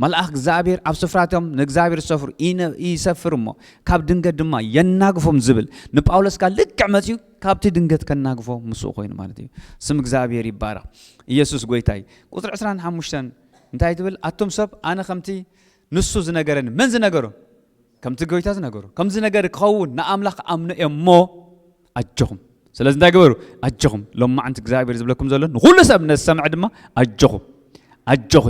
መልኣኽ እግዚኣብሔር ኣብ ስፍራቶም ንእግዚኣብሔር ዝሰፍሩ ይነ-፣ ይሰፍር እሞ፣ ካብ ድንገት ድማ የናግፎም ዝብል ንጳውሎስ ከኣ ልክዕ መጺኡ ካብቲ ድንገት ከናግፎ ምስኡ ኮይኑ ማለት እዩ። ስም እግዚኣብሔር ይባረኽ። ኢየሱስ ጎይታ እዩ። ቁጽሪ ዕስራን ሓሙሽተን እንታይ ትብል? ኣቱም ሰብ፣ ኣነ ከምቲ ንሱ ዝነገረኒ፣ መን ዝነገሮ? ከምቲ ጎይታ ዝነገሮ። ከምዚ ነገር ክኸውን ንኣምላኽ ኣምኖ እየ እሞ፣ ኣጆኹም። ስለዚ እንታይ ግበሩ? ኣጆኹም። ሎማዓንቲ እግዚኣብሔር ዝብለኩም ዘሎ ንኹሉ ሰብ ነዝሰምዐ ድማ ኣጆኹም፣ ኣጆኺ።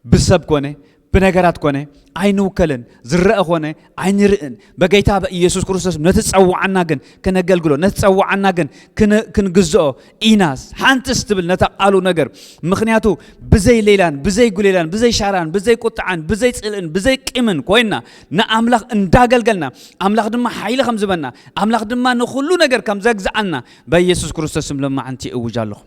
ብሰብ ኮነ ብነገራት ኮነ ኣይንውከልን፣ ዝረአ ኮነ ኣይንርእን። በጌታ በኢየሱስ ክርስቶስ ነቲ ጸዋዓና ግን ክነገልግሎ፣ ነቲ ጸዋዓና ግን ክን- ክንግዝኦ ኢናስ ሓንትስ ትብል ነታ ቃሉ ነገር። ምኽንያቱ ብዘይ ሌላን ብዘይ ጉሌላን ብዘይ ሻራን ብዘይ ቁጥዓን ብዘይ ጽልእን ብዘይ ቂምን ኮይና ንኣምላኽ እንዳገልገልና፣ ኣምላኽ ድማ ሓይሊ ከም ዝበና፣ ኣምላኽ ድማ ንኹሉ ነገር ከም ዘግዝኣና በኢየሱስ ክርስቶስ ስም ሎማዓንቲ እውጅ ኣለኹ።